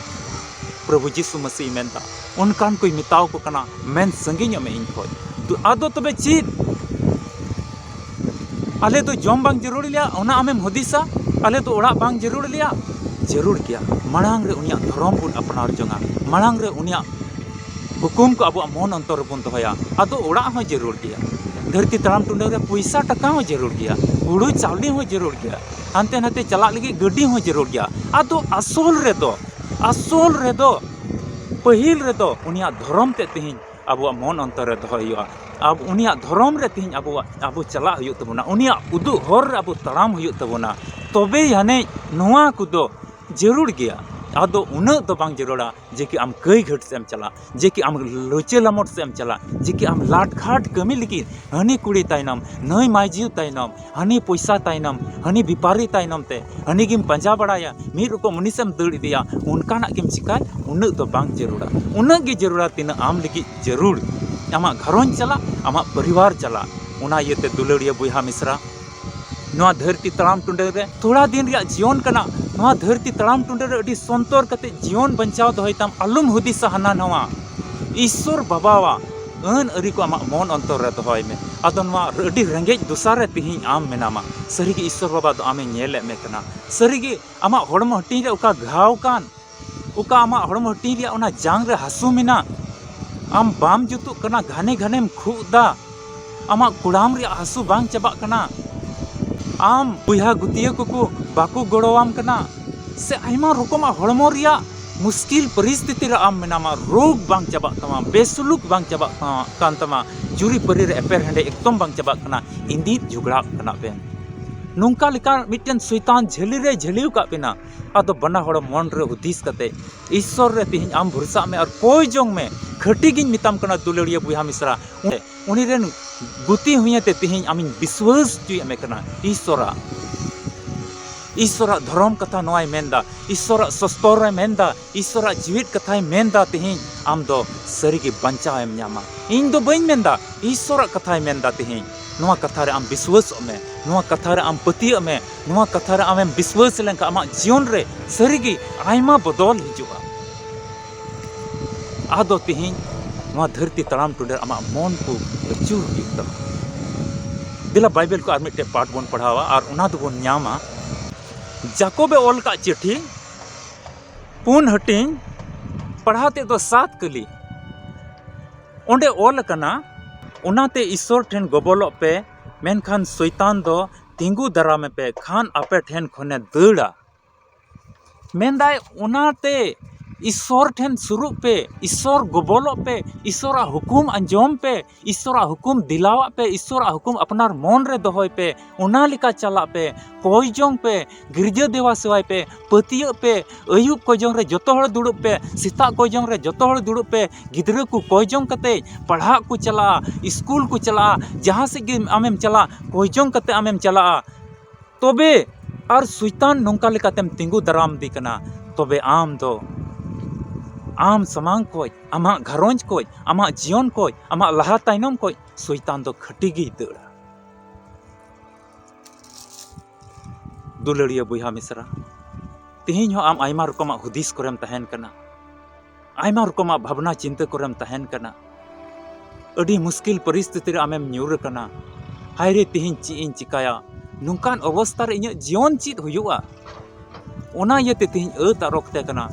ᱯᱨᱚᱵᱷᱩ ᱡᱤᱥᱩ ᱢᱟᱹᱥᱤ ᱢᱮᱱᱫᱟ, ᱚᱱᱠᱟᱱ ᱠᱚᱭ ᱢᱮᱛᱟᱣ ᱠᱚ ᱠᱟᱱᱟ, ᱢᱮᱱ ᱥᱟᱺᱜᱤᱧᱚᱜ ᱢᱮ ᱤᱧ ᱠᱷᱚᱡ᱾ ᱛᱚ ᱟᱫᱚ ᱛᱚᱵᱮ ᱪᱮᱫ? ᱟᱞᱮ ᱫᱚ ᱡᱚᱢ ᱵᱟᱝ ᱡᱟᱹᱨᱩᱲ ᱞᱮᱭᱟ, ᱚᱱᱟ ᱟᱢᱮᱢ ᱦᱩᱫᱤᱥᱟ? ᱟᱞᱮ ᱫᱚ ᱚᱲᱟᱜ ᱵᱟᱝ ᱡᱟᱹᱨᱩᱲ ᱞᱮᱭᱟ? ᱡᱟᱹᱨᱩᱲ ᱜᱮᱭᱟ᱾ ᱢᱟᱲᱟᱝ ᱨᱮ ᱩᱱᱤᱭᱟᱜ ᱫᱷᱚᱨᱚᱢ ᱵᱚᱱ ᱟᱯᱱᱟᱨ ᱡᱚᱝᱟ, ᱢᱟᱲᱟᱝ ᱨᱮ ᱩᱱᱤᱭᱟᱜ ᱦᱩᱠᱩᱢ ᱠᱚ ᱟᱵᱚᱣᱟᱜ ᱢᱚᱱ ᱚᱱᱛᱚᱨ ᱨᱮᱵᱚᱱ ᱫᱚᱦᱚᱭᱟ, ᱟᱫᱚ ᱚᱲᱟᱜ ᱦᱚᱸ ᱡᱟᱹᱨᱩᱲ ᱜᱮᱭᱟ᱾ ᱫᱷᱟᱹᱨᱛᱤ ᱛᱟᱲᱟᱢ ᱴᱩᱰᱟᱹᱝ ᱨᱮ ᱯᱚᱭᱥᱟ ᱴᱟᱠᱟ ᱦᱚᱸ ᱡᱟᱹᱨᱩᱲ ᱜᱮᱭᱟ, ᱦᱩᱲᱩ ᱪᱟᱣᱞᱮ ᱦᱚᱸ ᱡᱟᱹᱨᱩᱲ ᱜᱮᱭᱟ, ᱦᱟᱱᱛᱮ ᱱᱟᱛᱮ ᱪᱟᱞᱟᱜ ᱞᱟᱹᱜᱤᱫ ᱜᱟᱹᱰᱤ ᱦᱚᱸ ᱡᱟᱹᱨᱩᱲ ᱜᱮᱭᱟ᱾ ᱟᱫᱚ ᱟᱥᱚᱞ ᱨᱮᱫᱚ, ᱟᱥᱚᱞ ᱨᱮᱫᱚ, ᱯᱟᱹᱦᱤᱞ ᱨᱮᱫᱚ ᱩᱱᱤᱭᱟᱜ ᱫᱷᱚᱨᱚᱢ ᱛᱮ ᱛᱮᱦᱮᱧ ᱟᱵᱚᱣᱟᱜ ᱢᱚᱱ ᱚᱱᱛᱚᱨ ᱨᱮ ᱫᱚᱦᱚᱭ ᱦᱩᱭᱩᱜᱼᱟ᱾ ᱟᱵᱚ ᱩᱱᱤᱭᱟᱜ ᱫᱷᱚᱨᱚᱢ ᱨᱮ ᱛᱮᱦᱮᱧ ᱟᱵᱚᱣᱟᱜ, ᱟᱵᱚ ᱪᱟᱞᱟᱜ ᱦᱩᱭᱩᱜ ᱛᱟᱵᱚᱱᱟ, ᱩᱱᱤᱭᱟᱜ ᱩᱫᱩᱜ ᱦᱚᱨ ᱨᱮ ᱟᱵᱚ ᱛᱟᱲᱟᱢ ᱦᱩᱭᱩᱜ ᱛᱟᱵᱚᱱᱟ᱾ ᱛᱚᱵᱮ ᱟᱹᱱᱤᱡ ᱱᱚᱣᱟ ᱠᱚᱫᱚ ᱡᱟᱹᱨᱩᱲ ᱜᱮᱭᱟ᱾ ᱟᱫᱚ ᱩᱱᱟᱹᱜ ᱫᱚ ᱵᱟᱝ ᱡᱟᱹᱨᱩᱲᱟ ᱡᱮ ᱠᱤ ᱟᱢ ᱠᱟᱹᱭ ᱜᱷᱟᱹᱴ ᱥᱮᱫ ᱮᱢ ᱪᱟᱞᱟᱜ, ᱡᱮ ᱠᱤ ᱟᱢ ᱞᱩᱪᱟᱹ ᱞᱟᱢᱚᱴ ᱥᱮᱫ ᱮᱢ ᱪᱟᱞᱟᱜ, ᱡᱮ ᱠᱤ ᱟᱢ ᱞᱟᱴ ᱠᱷᱟᱴ ᱠᱟᱹᱢᱤ ᱞᱟᱹᱜᱤᱫ ᱦᱟᱹᱱᱤ ᱠᱩᱲᱤ ᱛᱟᱭᱱᱚᱢ, ᱱᱟᱹᱭ ᱢᱟᱹᱡᱷᱤ ᱛᱟᱭᱱᱚᱢ, ᱦᱟᱹᱱᱤ ᱯᱚᱭᱥᱟ ᱛᱟᱭᱱᱚᱢ, ᱦᱟᱹᱱᱤ ᱵᱮᱯᱟᱨᱤ ᱛᱟᱭᱱᱚᱢ ᱛᱮ, ᱦᱟᱹᱱᱤ ᱜᱮᱢ ᱯᱟᱸᱡᱟ ᱵᱟᱲᱟᱭᱟ, ᱢᱤᱫ ᱨᱚᱠᱚᱢ ᱩᱱᱤ ᱥᱮᱫ ᱮᱢ ᱫᱟᱹᱲ ᱤᱫᱤᱭᱟ, ᱚᱱᱠᱟᱱᱟᱜ ᱜᱮᱢ ᱪᱤᱠᱟᱭ, ᱩᱱᱟᱹᱜ ᱫᱚ ᱵᱟᱝ ᱡᱟᱹᱨᱩᱲᱟ᱾ ᱩᱱᱟᱹᱜ ᱜᱮ ᱡᱟᱹᱨᱩᱲᱟ ᱛᱤᱱᱟᱹᱜ ᱟᱢ ᱞᱟᱹᱜᱤᱫ ᱡᱟᱹᱨᱩᱲ᱾ ᱟᱢᱟᱜ ᱜᱷᱟᱨᱚᱸᱡᱽ ᱪᱟᱞᱟᱜ, ᱟᱢᱟᱜ ᱯᱚᱨᱤᱵᱟᱨ ᱪᱟᱞᱟᱜ᱾ ᱚᱱᱟ ᱤᱭᱟᱹᱛᱮ ᱫᱩᱞᱟᱹᱲᱤᱭᱟᱹ ᱵᱚᱭᱦᱟ ᱢᱤᱥᱨᱟ, ᱱᱚᱣᱟ ᱫᱷᱟᱹᱨᱛᱤ ᱛᱟᱲᱟᱢ ᱴᱩᱰᱟᱹ ᱨᱮ ᱛᱷᱚᱲᱟ ᱫᱤᱱ ᱨᱮᱭᱟᱜ ᱡᱤᱭᱚᱱ ᱠᱟᱱᱟ᱾ ᱱᱚᱣᱟ ᱫᱷᱟᱹᱨᱛᱤ ᱛᱟᱲᱟᱢ ᱴᱩᱰᱟᱹ ᱨᱮ ᱟᱹᱰᱤ ᱥᱚᱱᱛᱚᱨ ᱠᱟᱛᱮ ᱡᱤᱭᱚᱱ ᱵᱟᱧᱪᱟᱣ ᱫᱚᱦᱚᱭ ᱛᱟᱢ, ᱟᱞᱚᱢ ᱦᱩᱫᱤᱥᱟ ᱦᱟᱱᱟ ᱱᱟᱣᱟ᱾ ᱤᱥᱥᱚᱨ ᱵᱟᱵᱟᱣᱟᱜ ᱟᱹᱱ ᱟᱹᱨᱤ ᱠᱚ ᱟᱢᱟᱜ ᱢᱚᱱ ᱚᱱᱛᱚᱨ ᱨᱮ ᱫᱚᱦᱚᱭ ᱢᱮ᱾ ᱟᱫᱚ ᱱᱚᱣᱟ ᱟᱹᱰᱤ ᱨᱮᱸᱜᱮᱡ ᱫᱚᱥᱟ ᱨᱮ ᱛᱤᱦᱤᱧ ᱟᱢ ᱢᱮᱱᱟᱢᱟ᱾ ᱥᱟᱹᱨᱤᱜᱮ ᱤᱥᱥᱚᱨ ᱵᱟᱵᱟ ᱫᱚ ᱟᱢᱮ ᱧᱮᱞᱮᱫ ᱢᱮ ᱠᱟᱱᱟ᱾ ᱥᱟᱹᱨᱤᱜᱮ ᱟᱢᱟᱜ ᱦᱚᱲᱢᱚ ᱦᱟᱹᱴᱤᱧ ᱨᱮ ᱚᱠᱟ ᱜᱷᱟᱣ ᱠᱟᱱ, ᱚᱠᱟ ᱟᱢᱟᱜ ᱦᱚᱲᱢᱚ ᱦᱟᱹᱴᱤᱧ ᱨᱮᱭᱟᱜ ᱚᱱᱟ ᱡᱟᱝ ᱨᱮ ᱦᱟᱹᱥᱩ ᱢᱮᱱᱟᱜ, ᱟᱢ ᱵᱟᱢ ᱡᱩᱛᱩᱜ ᱠᱟᱱᱟ, ᱜᱷᱟᱱᱮ ᱜᱷᱟᱱᱮᱢ ᱠᱷᱩᱜ ᱫᱟ, ᱟᱢᱟᱜ ᱠᱚᱲᱟᱢ ᱨᱮᱭᱟᱜ ᱦᱟᱹᱥᱩ ᱵᱟᱝ ᱪᱟᱵᱟᱜ ᱠᱟᱱᱟ, ᱟᱢ ᱵᱚᱭᱦᱟ ᱜᱩᱛᱤᱭᱟᱹ ᱠᱚᱠᱚ ᱵᱟᱠᱚ ᱜᱚᱲᱚᱣᱟᱢ ᱠᱟᱱᱟ, ᱥᱮ ᱟᱭᱢᱟ ᱨᱚᱠᱚᱢᱟᱜ ᱦᱚᱲᱢᱚ ᱨᱮᱭᱟᱜ ᱢᱩᱥᱠᱤᱞ ᱯᱚᱨᱤᱥᱛᱷᱤᱛᱤ ᱨᱮ ᱟᱢ ᱢᱮᱱᱟᱢᱟ, ᱨᱳᱜᱽ ᱵᱟᱝ ᱪᱟᱵᱟᱜ ᱛᱟᱢᱟ, ᱵᱮᱥᱩᱞᱩᱠ ᱵᱟᱝ ᱪᱟᱵᱟᱜ ᱛᱟᱢᱟ, ᱠᱟᱱ ᱛᱟᱢᱟ, ᱡᱩᱨᱤ ᱯᱟᱹᱨᱤ ᱨᱮ ᱮᱯᱮᱨ ᱦᱮᱸᱰᱮᱡ ᱮᱠᱫᱚᱢ ᱵᱟᱝ ᱪᱟᱵᱟᱜ ᱠᱟᱱᱟ, ᱤᱸᱫᱤᱫ ᱡᱷᱚᱜᱽᱲᱟᱜ ᱠᱟᱱᱟ ᱯᱮ᱾ ᱱᱚᱝᱠᱟ ᱞᱮᱠᱟ ᱢᱤᱫᱴᱮᱱ ᱥᱚᱭᱛᱟᱱ ᱡᱷᱟᱹᱞᱤ ᱨᱮ ᱡᱷᱟᱹᱞᱤ ᱟᱠᱟᱫ ᱵᱮᱱᱟ᱾ ᱟᱫᱚ ᱵᱟᱱᱟ ᱦᱚᱲ ᱢᱚᱱ ᱨᱮ ᱦᱩᱫᱤᱥ ᱠᱟᱛᱮ ᱤᱥᱥᱚᱨ ᱨᱮ ᱛᱮᱦᱮᱧ ᱟᱢ ᱵᱷᱚᱨᱥᱟᱜ ᱢᱮ ᱟᱨ ᱠᱚᱭ ᱡᱚᱝ ᱢᱮ᱾ ᱠᱷᱟᱹᱴᱤ ᱜᱤᱧ ᱢᱮᱛᱟᱢ ᱠᱟᱱᱟ ᱫᱩᱞᱟᱹᱲᱤᱭᱟᱹ ᱵᱚᱭᱦᱟ ᱢᱤᱥᱨᱟ, ᱩᱱᱤ ᱨᱮᱱ ᱜᱩᱛᱤ ᱦᱩᱭᱮᱱ ᱛᱮ ᱛᱮᱦᱮᱧ ᱟᱢᱤᱧ ᱵᱤᱥᱣᱟᱹᱥ ᱦᱚᱪᱚᱭᱮᱫ ᱢᱮ ᱠᱟᱱᱟ ᱤᱥᱥᱚᱨᱟᱜ᱾ ᱤᱥᱥᱚᱨᱟᱜ ᱫᱷᱚᱨᱚᱢ ᱠᱟᱛᱷᱟ ᱱᱚᱣᱟᱭ ᱢᱮᱱᱫᱟ, ᱤᱥᱥᱚᱨᱟᱜ ᱥᱚᱥᱛᱚᱨ ᱮ ᱢᱮᱱᱫᱟ, ᱤᱥᱥᱚᱨᱟᱜ ᱡᱤᱣᱤᱫ ᱠᱟᱛᱷᱟᱭ ᱢᱮᱱᱫᱟ᱾ ᱛᱮᱦᱮᱧ ᱟᱢ ᱫᱚ ᱥᱟᱹᱨᱤᱜᱮ ᱵᱟᱧᱪᱟᱣ ᱮᱢ ᱧᱟᱢᱟ᱾ ᱤᱧ ᱫᱚ ᱵᱟᱹᱧ ᱢᱮᱱᱫᱟ, ᱤᱥᱥᱚᱨᱟᱜ ᱠᱟᱛᱷᱟᱭ ᱢᱮᱱᱫᱟ᱾ ᱛᱮᱦᱮᱧ ᱱᱚᱣᱟ ᱠᱟᱛᱷᱟ ᱨᱮ ᱟᱢ ᱵᱤᱥᱣᱟᱹᱥᱚᱜ ᱢᱮ, ᱱᱚᱣᱟ ᱠᱟᱛᱷᱟ ᱨᱮ ᱟᱢ ᱯᱟᱹᱛᱭᱟᱹᱜ ᱢᱮ᱾ ᱱᱚᱣᱟ ᱠᱟᱛᱷᱟ ᱨᱮ ᱟᱢᱮᱢ ᱵᱤᱥᱣᱟᱹᱥ ᱞᱮᱱᱠᱷᱟᱱ ᱟᱢᱟᱜ ᱡᱤᱭᱚᱱ ᱨᱮ ᱥᱟᱹᱨᱤᱜᱮ ᱟᱭᱢᱟ ᱵᱚᱫᱚᱞ ᱦᱤᱡᱩᱜᱼᱟ᱾ ᱟᱫᱚ ᱛᱮᱦᱮᱧ ᱱᱚᱣᱟ ᱫᱷᱟᱹᱨᱛᱤ ᱛᱟᱲᱟᱢ ᱴᱩᱰᱟᱹ ᱟᱢᱟᱜ ᱢᱚᱱ ᱠᱚ ᱟᱹᱪᱩᱨ ᱦᱩᱭᱩᱜ ᱛᱟᱢᱟ᱾ ᱫᱮᱞᱟ ᱵᱟᱭᱵᱮᱞ ᱠᱚ ᱟᱨ ᱢᱤᱫᱴᱮᱡ ᱯᱟᱴ ᱵᱚᱱ ᱯᱟᱲᱦᱟᱣᱟ ᱟᱨ ᱚᱱᱟ ᱫᱚᱵᱚᱱ ᱧᱟᱢᱟ᱾ ᱡᱟᱠᱚᱵᱮ ᱚᱞ ᱠᱟᱜ ᱪᱤᱴᱷᱤ ᱯᱩᱱ ᱦᱟᱹᱴᱤᱧ, ᱯᱟᱲᱦᱟᱣ ᱛᱮᱫ ᱫᱚ ᱥᱟᱛ ᱠᱟᱹᱞᱤ᱾ ᱚᱸᱰᱮ ᱚᱞ ᱟᱠᱟᱱᱟ, ᱚᱱᱟᱛᱮ ᱤᱥᱥᱚᱨ ᱴᱷᱮᱱ ᱜᱚᱵᱚᱞᱚᱜ ᱯᱮ, ᱢᱮᱱᱠᱷᱟᱱ ᱥᱚᱭᱛᱟᱱ ᱫᱚ ᱛᱤᱸᱜᱩ ᱫᱟᱨᱟᱢᱮ ᱯᱮ, ᱠᱷᱟᱱ ᱟᱯᱮ ᱴᱷᱮᱱ ᱠᱷᱚᱱᱮ ᱫᱟᱹᱲᱟ᱾ ᱢᱮᱱᱫᱟᱭ, ᱚᱱᱟᱛᱮ ᱤᱥᱥᱚᱨ ᱴᱷᱮᱱ ᱥᱩᱨᱩᱜ ᱯᱮ, ᱤᱥᱥᱚᱨ ᱜᱚᱵᱚᱞᱚᱜ ᱯᱮ, ᱤᱥᱥᱚᱨᱟᱜ ᱦᱩᱠᱩᱢ ᱟᱸᱡᱚᱢ ᱯᱮ, ᱤᱥᱥᱚᱨᱟᱜ ᱦᱩᱠᱩᱢ ᱫᱤᱞᱟᱣᱟᱜ ᱯᱮ, ᱤᱥᱥᱚᱨᱟᱜ ᱦᱩᱠᱩᱢ ᱟᱯᱱᱟᱨ ᱢᱚᱱ ᱨᱮ ᱫᱚᱦᱚᱭ ᱯᱮ, ᱚᱱᱟ ᱞᱮᱠᱟ ᱪᱟᱞᱟᱜ ᱯᱮ, ᱠᱚᱭ ᱡᱚᱝ ᱯᱮ, ᱜᱤᱨᱡᱟᱹ ᱫᱮᱣᱟ ᱥᱮᱣᱟᱭ ᱯᱮ, ᱯᱟᱹᱛᱭᱟᱹᱜ ᱯᱮ, ᱟᱹᱭᱩᱵ ᱠᱚᱭ ᱡᱚᱝ ᱨᱮ ᱡᱚᱛᱚ ᱦᱚᱲ ᱫᱩᱲᱩᱵ ᱯᱮ, ᱥᱮᱛᱟᱜ ᱠᱚᱭ ᱡᱚᱝ ᱨᱮ ᱡᱚᱛᱚ ᱦᱚᱲ ᱫᱩᱲᱩᱵ ᱯᱮ, ᱜᱤᱫᱽᱨᱟᱹ ᱠᱚ ᱠᱚᱭ ᱡᱚᱝ ᱠᱟᱛᱮ ᱯᱟᱲᱦᱟᱜ ᱠᱚ ᱪᱟᱞᱟᱜᱼᱟ, ᱤᱥᱠᱩᱞ ᱠᱚ ᱪᱟᱞᱟᱜᱼᱟ, ᱡᱟᱦᱟᱸ ᱥᱮᱫ ᱜᱮ ᱟᱢᱮᱢ ᱪᱟᱞᱟᱜ, ᱠᱚᱭ ᱡᱚᱝ ᱠᱟᱛᱮ ᱟᱢᱮᱢ ᱪᱟᱞᱟᱜᱼᱟ᱾ ᱛᱚᱵᱮ ᱟᱨ ᱥᱚᱭᱛᱟᱱ ᱱᱚᱝᱠᱟ ᱞᱮᱠᱟᱛᱮᱢ ᱛᱤᱸᱜᱩ ᱫᱟᱨᱟᱢ ᱫᱮ ᱠᱟᱱᱟ, ᱛᱚᱵᱮ ᱟᱢ ᱫᱚ, ᱟᱢ ᱥᱟᱢᱟᱝ ᱠᱷᱚᱡ, ᱟᱢᱟᱜ ᱜᱷᱟᱨᱚᱸᱡᱽ ᱠᱷᱚᱡ, ᱟᱢᱟᱜ ᱡᱤᱭᱚᱱ ᱠᱷᱚᱡ, ᱟᱢᱟᱜ ᱞᱟᱦᱟ ᱛᱟᱭᱱᱚᱢ ᱠᱷᱚᱡ ᱥᱚᱭᱛᱟᱱ ᱫᱚ ᱠᱷᱟᱹᱴᱤ ᱜᱮᱭ ᱫᱟᱹᱲᱟ᱾ ᱫᱩᱞᱟᱹᱲᱤᱭᱟᱹ ᱵᱚᱭᱦᱟ ᱢᱤᱥᱨᱟ, ᱛᱮᱦᱮᱧ ᱦᱚᱸ ᱟᱢ ᱟᱭᱢᱟ ᱨᱚᱠᱚᱢᱟᱜ ᱦᱩᱫᱤᱥ ᱠᱚᱨᱮᱢ ᱛᱟᱦᱮᱱ ᱠᱟᱱᱟ, ᱟᱭᱢᱟ ᱨᱚᱠᱚᱢᱟᱜ ᱵᱷᱟᱵᱽᱱᱟ ᱪᱤᱱᱛᱟᱹ ᱠᱚᱨᱮᱢ ᱛᱟᱦᱮᱱ ᱠᱟᱱᱟ᱾ ᱟᱹᱰᱤ ᱢᱩᱥᱠᱤᱞ ᱯᱚᱨᱤᱥᱛᱷᱤᱛᱤ ᱨᱮ ᱟᱢᱮᱢ ᱧᱩᱨ ᱟᱠᱟᱱᱟ᱾ ᱦᱟᱭ ᱨᱮ, ᱛᱮᱦᱮᱧ ᱪᱮᱫ ᱤᱧ ᱪᱤᱠᱟᱭᱟ? ᱱᱚᱝᱠᱟᱱ ᱚᱵᱚᱥᱛᱷᱟ ᱨᱮ ᱤᱧᱟᱹᱜ ᱡᱤᱭᱚᱱ ᱪᱮᱫ ᱦᱩᱭᱩᱜᱼᱟ? ᱚᱱᱟ ᱤᱭᱟᱹᱛᱮ ᱛᱮᱦᱮᱧ ᱟᱹᱛ ᱟᱨ ᱚᱠᱛᱮ ᱠᱟᱱᱟ᱾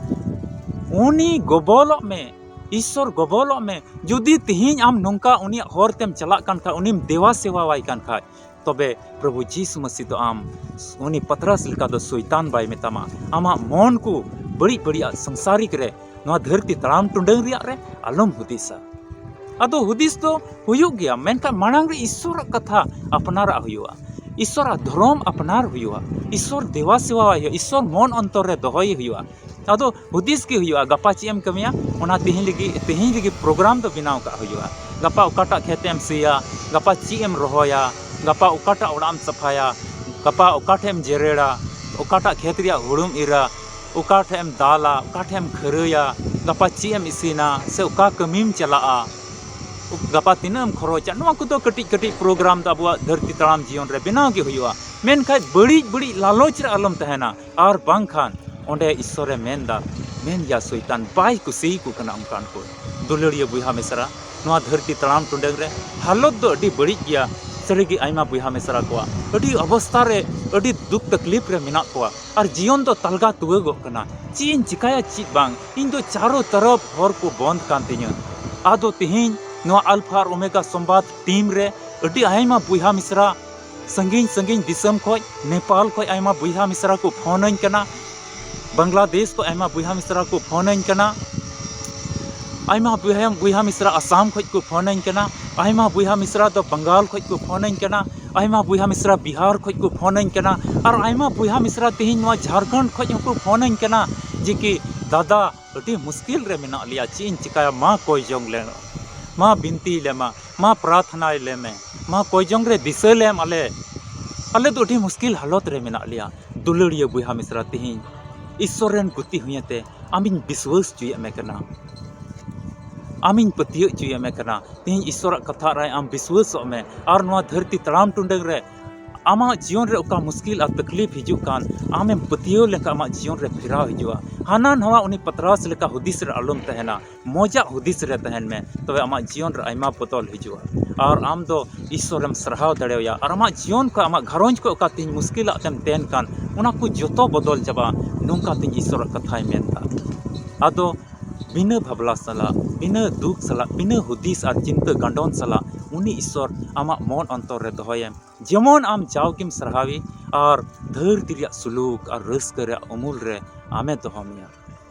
ᱩᱱᱤ ᱜᱚᱵᱚᱞᱚᱜ ᱢᱮ, ᱤᱥᱥᱚᱨ ᱜᱚᱵᱚᱞᱚᱜ ᱢᱮ᱾ ᱡᱩᱫᱤ ᱛᱮᱦᱮᱧ ᱟᱢ ᱱᱚᱝᱠᱟ ᱩᱱᱤᱭᱟᱜ ᱦᱚᱨ ᱛᱮᱢ ᱪᱟᱞᱟᱜ ᱠᱟᱱ ᱠᱷᱟᱡ, ᱩᱱᱤᱢ ᱫᱮᱣᱟ ᱥᱮᱣᱟᱣᱟᱭ ᱠᱟᱱ ᱠᱷᱟᱡ, ᱛᱚᱵᱮ ᱯᱨᱚᱵᱷᱩ ᱡᱤᱥᱩ ᱢᱟᱹᱥᱤ ᱫᱚ ᱟᱢ ᱩᱱᱤ ᱯᱟᱛᱨᱟᱥ ᱞᱮᱠᱟ ᱫᱚ ᱥᱚᱭᱛᱟᱱ ᱵᱟᱭ ᱢᱮᱛᱟᱢᱟ᱾ ᱟᱢᱟᱜ ᱢᱚᱱ ᱠᱚ ᱵᱟᱹᱲᱤᱡ ᱵᱟᱹᱲᱤᱡᱟᱜ ᱥᱚᱝᱥᱟᱨᱤᱠ ᱨᱮ, ᱱᱚᱣᱟ ᱫᱷᱟᱹᱨᱛᱤ ᱛᱟᱲᱟᱢ ᱴᱩᱰᱟᱹᱝ ᱨᱮᱭᱟᱜ ᱨᱮ ᱟᱞᱚᱢ ᱦᱩᱫᱤᱥᱟ᱾ ᱟᱫᱚ ᱦᱩᱫᱤᱥ ᱫᱚ ᱦᱩᱭᱩᱜ ᱜᱮᱭᱟ, ᱢᱮᱱᱠᱷᱟᱱ ᱢᱟᱲᱟᱝ ᱨᱮ ᱤᱥᱥᱚᱨᱟᱜ ᱠᱟᱛᱷᱟ ᱟᱯᱱᱟᱨᱟᱜ ᱦᱩᱭᱩᱜᱼᱟ, ᱤᱥᱥᱚᱨᱟᱜ ᱫᱷᱚᱨᱚᱢ ᱟᱯᱱᱟᱨ ᱦᱩᱭᱩᱜᱼᱟ, ᱤᱥᱥᱚᱨ ᱫᱮᱣᱟ ᱥᱮᱣᱟᱭ ᱦᱩᱭᱩᱜᱼᱟ, ᱤᱥᱥᱚᱨ ᱢᱚᱱ ᱚᱱᱛᱚᱨ ᱨᱮ ᱫᱚᱦᱚᱭ ᱦᱩᱭᱩᱜᱼᱟ᱾ ᱟᱫᱚ ᱦᱩᱫᱤᱥ ᱜᱮ ᱦᱩᱭᱩᱜᱼᱟ, ᱜᱟᱯᱟ ᱪᱮᱫ ᱮᱢ ᱠᱟᱹᱢᱤᱭᱟ, ᱚᱱᱟ ᱛᱮᱦᱮᱧ ᱞᱟᱹᱜᱤᱫ, ᱛᱮᱦᱮᱧ ᱨᱮᱜᱮ ᱯᱨᱳᱜᱨᱟᱢ ᱫᱚ ᱵᱮᱱᱟᱣ ᱠᱟᱜ ᱦᱩᱭᱩᱜᱼᱟ᱾ ᱜᱟᱯᱟ ᱚᱠᱟᱴᱟᱜ ᱠᱷᱮᱛ ᱮᱢ ᱥᱤᱭᱟ, ᱜᱟᱯᱟ ᱪᱮᱫ ᱮᱢ ᱨᱚᱦᱚᱭᱟ, ᱜᱟᱯᱟ ᱚᱠᱟᱴᱟᱜ ᱚᱲᱟᱜ ᱮᱢ ᱥᱟᱯᱷᱟᱭᱟ, ᱜᱟᱯᱟ ᱚᱠᱟ ᱴᱷᱮᱡ ᱮᱢ ᱡᱮᱨᱮᱲᱟ, ᱚᱠᱟᱴᱟᱜ ᱠᱷᱮᱛ ᱨᱮᱭᱟᱜ ᱦᱩᱲᱩᱢ ᱤᱨᱟ, ᱚᱠᱟ ᱴᱷᱮᱡ ᱮᱢ ᱫᱟᱞᱟ, ᱚᱠᱟ ᱴᱷᱮᱡ ᱮᱢ ᱠᱷᱟᱹᱨᱟᱹᱭᱟ, ᱜᱟᱯᱟ ᱪᱮᱫ ᱮᱢ ᱤᱥᱤᱱᱟ, ᱥᱮ ᱚᱠᱟ ᱠᱟᱹᱢᱤᱢ ᱪᱟᱞᱟᱜᱼᱟ, ᱜᱟᱯᱟ ᱛᱤᱱᱟᱹᱜ ᱮᱢ ᱠᱷᱚᱨᱚᱪᱟ, ᱱᱚᱣᱟ ᱠᱚᱫᱚ ᱠᱟᱹᱴᱤᱡ ᱠᱟᱹᱴᱤᱡ ᱯᱨᱳᱜᱨᱟᱢ ᱫᱚ ᱟᱵᱚᱣᱟᱜ ᱫᱷᱟᱹᱨᱛᱤ ᱛᱟᱲᱟᱢ ᱡᱤᱭᱚᱱ ᱨᱮ ᱵᱮᱱᱟᱣ ᱜᱮ ᱦᱩᱭᱩᱜᱼᱟ᱾ ᱢᱮᱱᱠᱷᱟᱱ ᱵᱟᱹᱲᱤᱡ ᱵᱟᱹᱲᱤᱡ ᱞᱟᱞᱚᱪ ᱨᱮ ᱟᱞᱚᱢ ᱛᱟᱦᱮᱱᱟ᱾ ᱟᱨ ᱵᱟᱝᱠᱷᱟᱱ ᱚᱸᱰᱮ ᱤᱥᱥᱚᱨᱮ ᱢᱮᱱᱫᱟ, ᱢᱮᱱ ᱜᱮᱭᱟ ᱥᱚᱭᱛᱟᱱ, ᱵᱟᱭ ᱠᱩᱥᱤᱭᱟᱠᱚ ᱠᱟᱱᱟ ᱚᱱᱠᱟᱱ ᱠᱚ᱾ ᱫᱩᱞᱟᱹᱲᱤᱭᱟᱹ ᱵᱚᱭᱦᱟ ᱢᱤᱥᱨᱟ, ᱱᱚᱣᱟ ᱫᱷᱟᱹᱨᱛᱤ ᱛᱟᱲᱟᱢ ᱴᱩᱰᱟᱹᱝ ᱨᱮ ᱦᱟᱞᱚᱛ ᱫᱚ ᱟᱹᱰᱤ ᱵᱟᱹᱲᱤᱡ ᱜᱮᱭᱟ᱾ ᱥᱟᱹᱨᱤᱜᱮ ᱟᱭᱢᱟ ᱵᱚᱭᱦᱟ ᱢᱤᱥᱨᱟ ᱠᱚᱣᱟᱜ ᱟᱹᱰᱤ ᱚᱵᱚᱥᱛᱷᱟ ᱨᱮ, ᱟᱹᱰᱤ ᱫᱩᱠ ᱛᱟᱠᱞᱤᱯ ᱨᱮ ᱢᱮᱱᱟᱜ ᱠᱚᱣᱟ᱾ ᱟᱨ ᱡᱤᱭᱚᱱ ᱫᱚ ᱛᱟᱞᱜᱟ ᱛᱩᱣᱟᱹᱜᱚᱜ ᱠᱟᱱᱟ᱾ ᱪᱮᱫ ᱤᱧ ᱪᱤᱠᱟᱭᱟ, ᱪᱮᱫ ᱵᱟᱝ? ᱤᱧ ᱫᱚ ᱪᱟᱨᱚ ᱛᱚᱨᱚᱯ ᱦᱚᱨ ᱠᱚ ᱵᱚᱱᱫ ᱠᱟᱱ ᱛᱤᱧᱟᱹ᱾ ᱟᱫᱚ ᱛᱮᱦᱮᱧ ᱱᱚᱣᱟ ᱟᱞᱯᱷᱟ ᱟᱨ ᱳᱢᱮᱜᱟ ᱥᱚᱢᱵᱟᱫ ᱴᱤᱢ ᱨᱮ ᱟᱹᱰᱤ ᱟᱭᱢᱟ ᱵᱚᱭᱦᱟ ᱢᱤᱥᱨᱟ ᱥᱟᱺᱜᱤᱧ ᱥᱟᱺᱜᱤᱧ ᱫᱤᱥᱚᱢ ᱠᱷᱚᱡ, ᱱᱮᱯᱟᱞ ᱠᱷᱚᱡ ᱟᱭᱢᱟ ᱵᱚᱭᱦᱟ ᱢᱤᱥᱨᱟ ᱠᱚ ᱯᱷᱳᱱᱟᱹᱧ ᱠᱟᱱᱟ, ᱵᱟᱝᱞᱟᱫᱮᱥ ᱠᱷᱚᱡ ᱟᱭᱢᱟ ᱵᱚᱭᱦᱟ ᱢᱤᱥᱨᱟ ᱠᱚ ᱯᱷᱳᱱᱟᱹᱧ ᱠᱟᱱᱟ, ᱟᱭᱢᱟ ᱵᱚᱭᱦᱟ, ᱵᱚᱭᱦᱟ ᱢᱤᱥᱨᱟ ᱟᱥᱟᱢ ᱠᱷᱚᱡ ᱠᱚ ᱯᱷᱳᱱᱟᱹᱧ ᱠᱟᱱᱟ, ᱟᱭᱢᱟ ᱵᱚᱭᱦᱟ ᱢᱤᱥᱨᱟ ᱫᱚ ᱵᱟᱝᱜᱟᱞ ᱠᱷᱚᱡ ᱠᱚ ᱯᱷᱳᱱᱟᱹᱧ ᱠᱟᱱᱟ, ᱟᱭᱢᱟ ᱵᱚᱭᱦᱟ ᱢᱤᱥᱨᱟ ᱵᱤᱦᱟᱨ ᱠᱷᱚᱡ ᱠᱚ ᱯᱷᱳᱱᱟᱹᱧ ᱠᱟᱱᱟ, ᱟᱨ ᱟᱭᱢᱟ ᱵᱚᱭᱦᱟ ᱢᱤᱥᱨᱟ ᱛᱮᱦᱮᱧ ᱱᱚᱣᱟ ᱡᱷᱟᱲᱠᱷᱚᱸᱰ ᱠᱷᱚᱡ ᱦᱚᱸᱠᱚ ᱯᱷᱳᱱᱟᱹᱧ ᱠᱟᱱᱟ ᱡᱮ ᱠᱤ, "ᱫᱟᱫᱟ, ᱟᱹᱰᱤ ᱢᱩᱥᱠᱤᱞ ᱨᱮ ᱢᱮᱱᱟᱜ ᱞᱮᱭᱟ, ᱪᱮᱫ ᱤᱧ ᱪᱤᱠᱟᱭᱟ? ᱢᱟ ᱠᱚᱭ ᱡᱚᱝ ᱞᱮ, ᱢᱟ ᱵᱤᱱᱛᱤ ᱞᱮ ᱢᱟ, ᱢᱟ ᱯᱨᱟᱨᱛᱷᱱᱟᱭ ᱞᱮ ᱢᱮ, ᱢᱟ ᱠᱚᱭ ᱡᱚᱝ ᱨᱮ ᱫᱤᱥᱟᱹ ᱞᱮᱢ ᱟᱞᱮ, ᱟᱞᱮ ᱫᱚ ᱟᱹᱰᱤ ᱢᱩᱥᱠᱤᱞ ᱦᱟᱞᱚᱛ ᱨᱮ ᱢᱮᱱᱟᱜ ᱞᱮᱭᱟ᱾" ᱫᱩᱞᱟᱹᱲᱤᱭᱟᱹ ᱵᱚᱭᱦᱟ ᱢᱤᱥᱨᱟ, ᱛᱮᱦᱮᱧ ᱤᱥᱥᱚᱨ ᱨᱮᱱ ᱜᱩᱛᱤ ᱦᱩᱭᱟᱛᱮ ᱟᱢᱤᱧ ᱵᱤᱥᱣᱟᱹᱥ ᱦᱚᱪᱚᱭᱮᱫ ᱢᱮ ᱠᱟᱱᱟ, ᱟᱢᱤᱧ ᱯᱟᱹᱛᱭᱟᱹᱣ ᱦᱚᱪᱚᱭᱮᱫ ᱢᱮ ᱠᱟᱱᱟ᱾ ᱛᱮᱦᱮᱧ ᱤᱥᱥᱚᱨᱟᱜ ᱠᱟᱛᱷᱟ ᱨᱮ ᱟᱢ ᱵᱤᱥᱣᱟᱹᱥᱚᱜ ᱢᱮ, ᱟᱨ ᱱᱚᱣᱟ ᱫᱷᱟᱹᱨᱛᱤ ᱛᱟᱲᱟᱢ ᱴᱩᱰᱟᱹᱝ ᱨᱮ ᱟᱢᱟᱜ ᱡᱤᱭᱚᱱ ᱨᱮ ᱚᱠᱟ ᱢᱩᱥᱠᱤᱞ ᱟᱨ ᱛᱟᱠᱞᱤᱯ ᱦᱤᱡᱩᱜ ᱠᱟᱱ, ᱟᱢᱮᱢ ᱯᱟᱹᱛᱭᱟᱹᱣ ᱞᱮᱱᱠᱷᱟᱱ ᱟᱢᱟᱜ ᱡᱤᱭᱚᱱ ᱨᱮ ᱯᱷᱮᱨᱟᱣ ᱦᱤᱡᱩᱜᱼᱟ᱾ ᱦᱟᱱᱟ ᱱᱟᱣᱟ ᱩᱱᱤ ᱯᱟᱛᱨᱟᱥ ᱞᱮᱠᱟ ᱦᱩᱫᱤᱥ ᱨᱮ ᱟᱞᱚᱢ ᱛᱟᱦᱮᱱᱟ, ᱢᱚᱡᱟᱜ ᱦᱩᱫᱤᱥ ᱨᱮ ᱛᱟᱦᱮᱱ ᱢᱮ, ᱛᱚᱵᱮ ᱟᱢᱟᱜ ᱡᱤᱭᱚᱱ ᱨᱮ ᱟᱭᱢᱟ ᱵᱚᱫᱚᱞ ᱦᱤᱡᱩᱜᱼᱟ᱾ ᱟᱨ ᱟᱢ ᱫᱚ ᱤᱥᱥᱚᱨᱮᱢ ᱥᱟᱨᱦᱟᱣ ᱫᱟᱲᱮᱣᱟᱭᱟ, ᱟᱨ ᱟᱢᱟᱜ ᱡᱤᱭᱚᱱ ᱠᱷᱚᱱ, ᱟᱢᱟᱜ ᱜᱷᱟᱨᱚᱸᱡᱽ ᱠᱷᱚᱱ ᱚᱠᱟ ᱛᱮᱦᱮᱧ ᱢᱩᱥᱠᱤᱞᱟᱜ ᱛᱮᱢ ᱛᱟᱦᱮᱱ ᱠᱟᱱ, ᱚᱱᱟ ᱠᱚ ᱡᱚᱛᱚ ᱵᱚᱫᱚᱞ ᱪᱟᱵᱟᱜᱼᱟ᱾ ᱱᱚᱝᱠᱟ ᱛᱮᱦᱮᱧ ᱤᱥᱥᱚᱨᱟᱜ ᱠᱟᱛᱷᱟᱭ ᱢᱮᱱᱫᱟ᱾ ᱟᱫᱚ ᱵᱤᱱᱟᱹ ᱵᱷᱟᱵᱽᱞᱟ ᱥᱟᱞᱟᱜ, ᱵᱤᱱᱟᱹ ᱫᱩᱠ ᱥᱟᱞᱟᱜ, ᱵᱤᱱᱟᱹ ᱦᱩᱫᱤᱥ ᱟᱨ ᱪᱤᱱᱛᱟᱹ ᱜᱟᱸᱰᱚᱱ ᱥᱟᱞᱟᱜ ᱩᱱᱤ ᱤᱥᱥᱚᱨ ᱟᱢᱟᱜ ᱢᱚᱱ ᱚᱱᱛᱚᱨ ᱨᱮ ᱫᱚᱦᱚᱭᱮᱢ᱾ ᱡᱮᱢᱚᱱ ᱟᱢ ᱡᱟᱣᱜᱮᱢ ᱥᱟᱨᱦᱟᱣᱤ ᱟᱨ ᱫᱷᱟᱹᱨᱛᱤ ᱨᱮᱭᱟᱜ ᱥᱩᱞᱩᱠ ᱟᱨ ᱨᱟᱹᱥᱠᱟᱹ ᱨᱮᱭᱟᱜ ᱩᱢᱩᱞ ᱨᱮ ᱟᱢᱮ ᱫᱚᱦᱚ ᱢᱮᱭᱟ᱾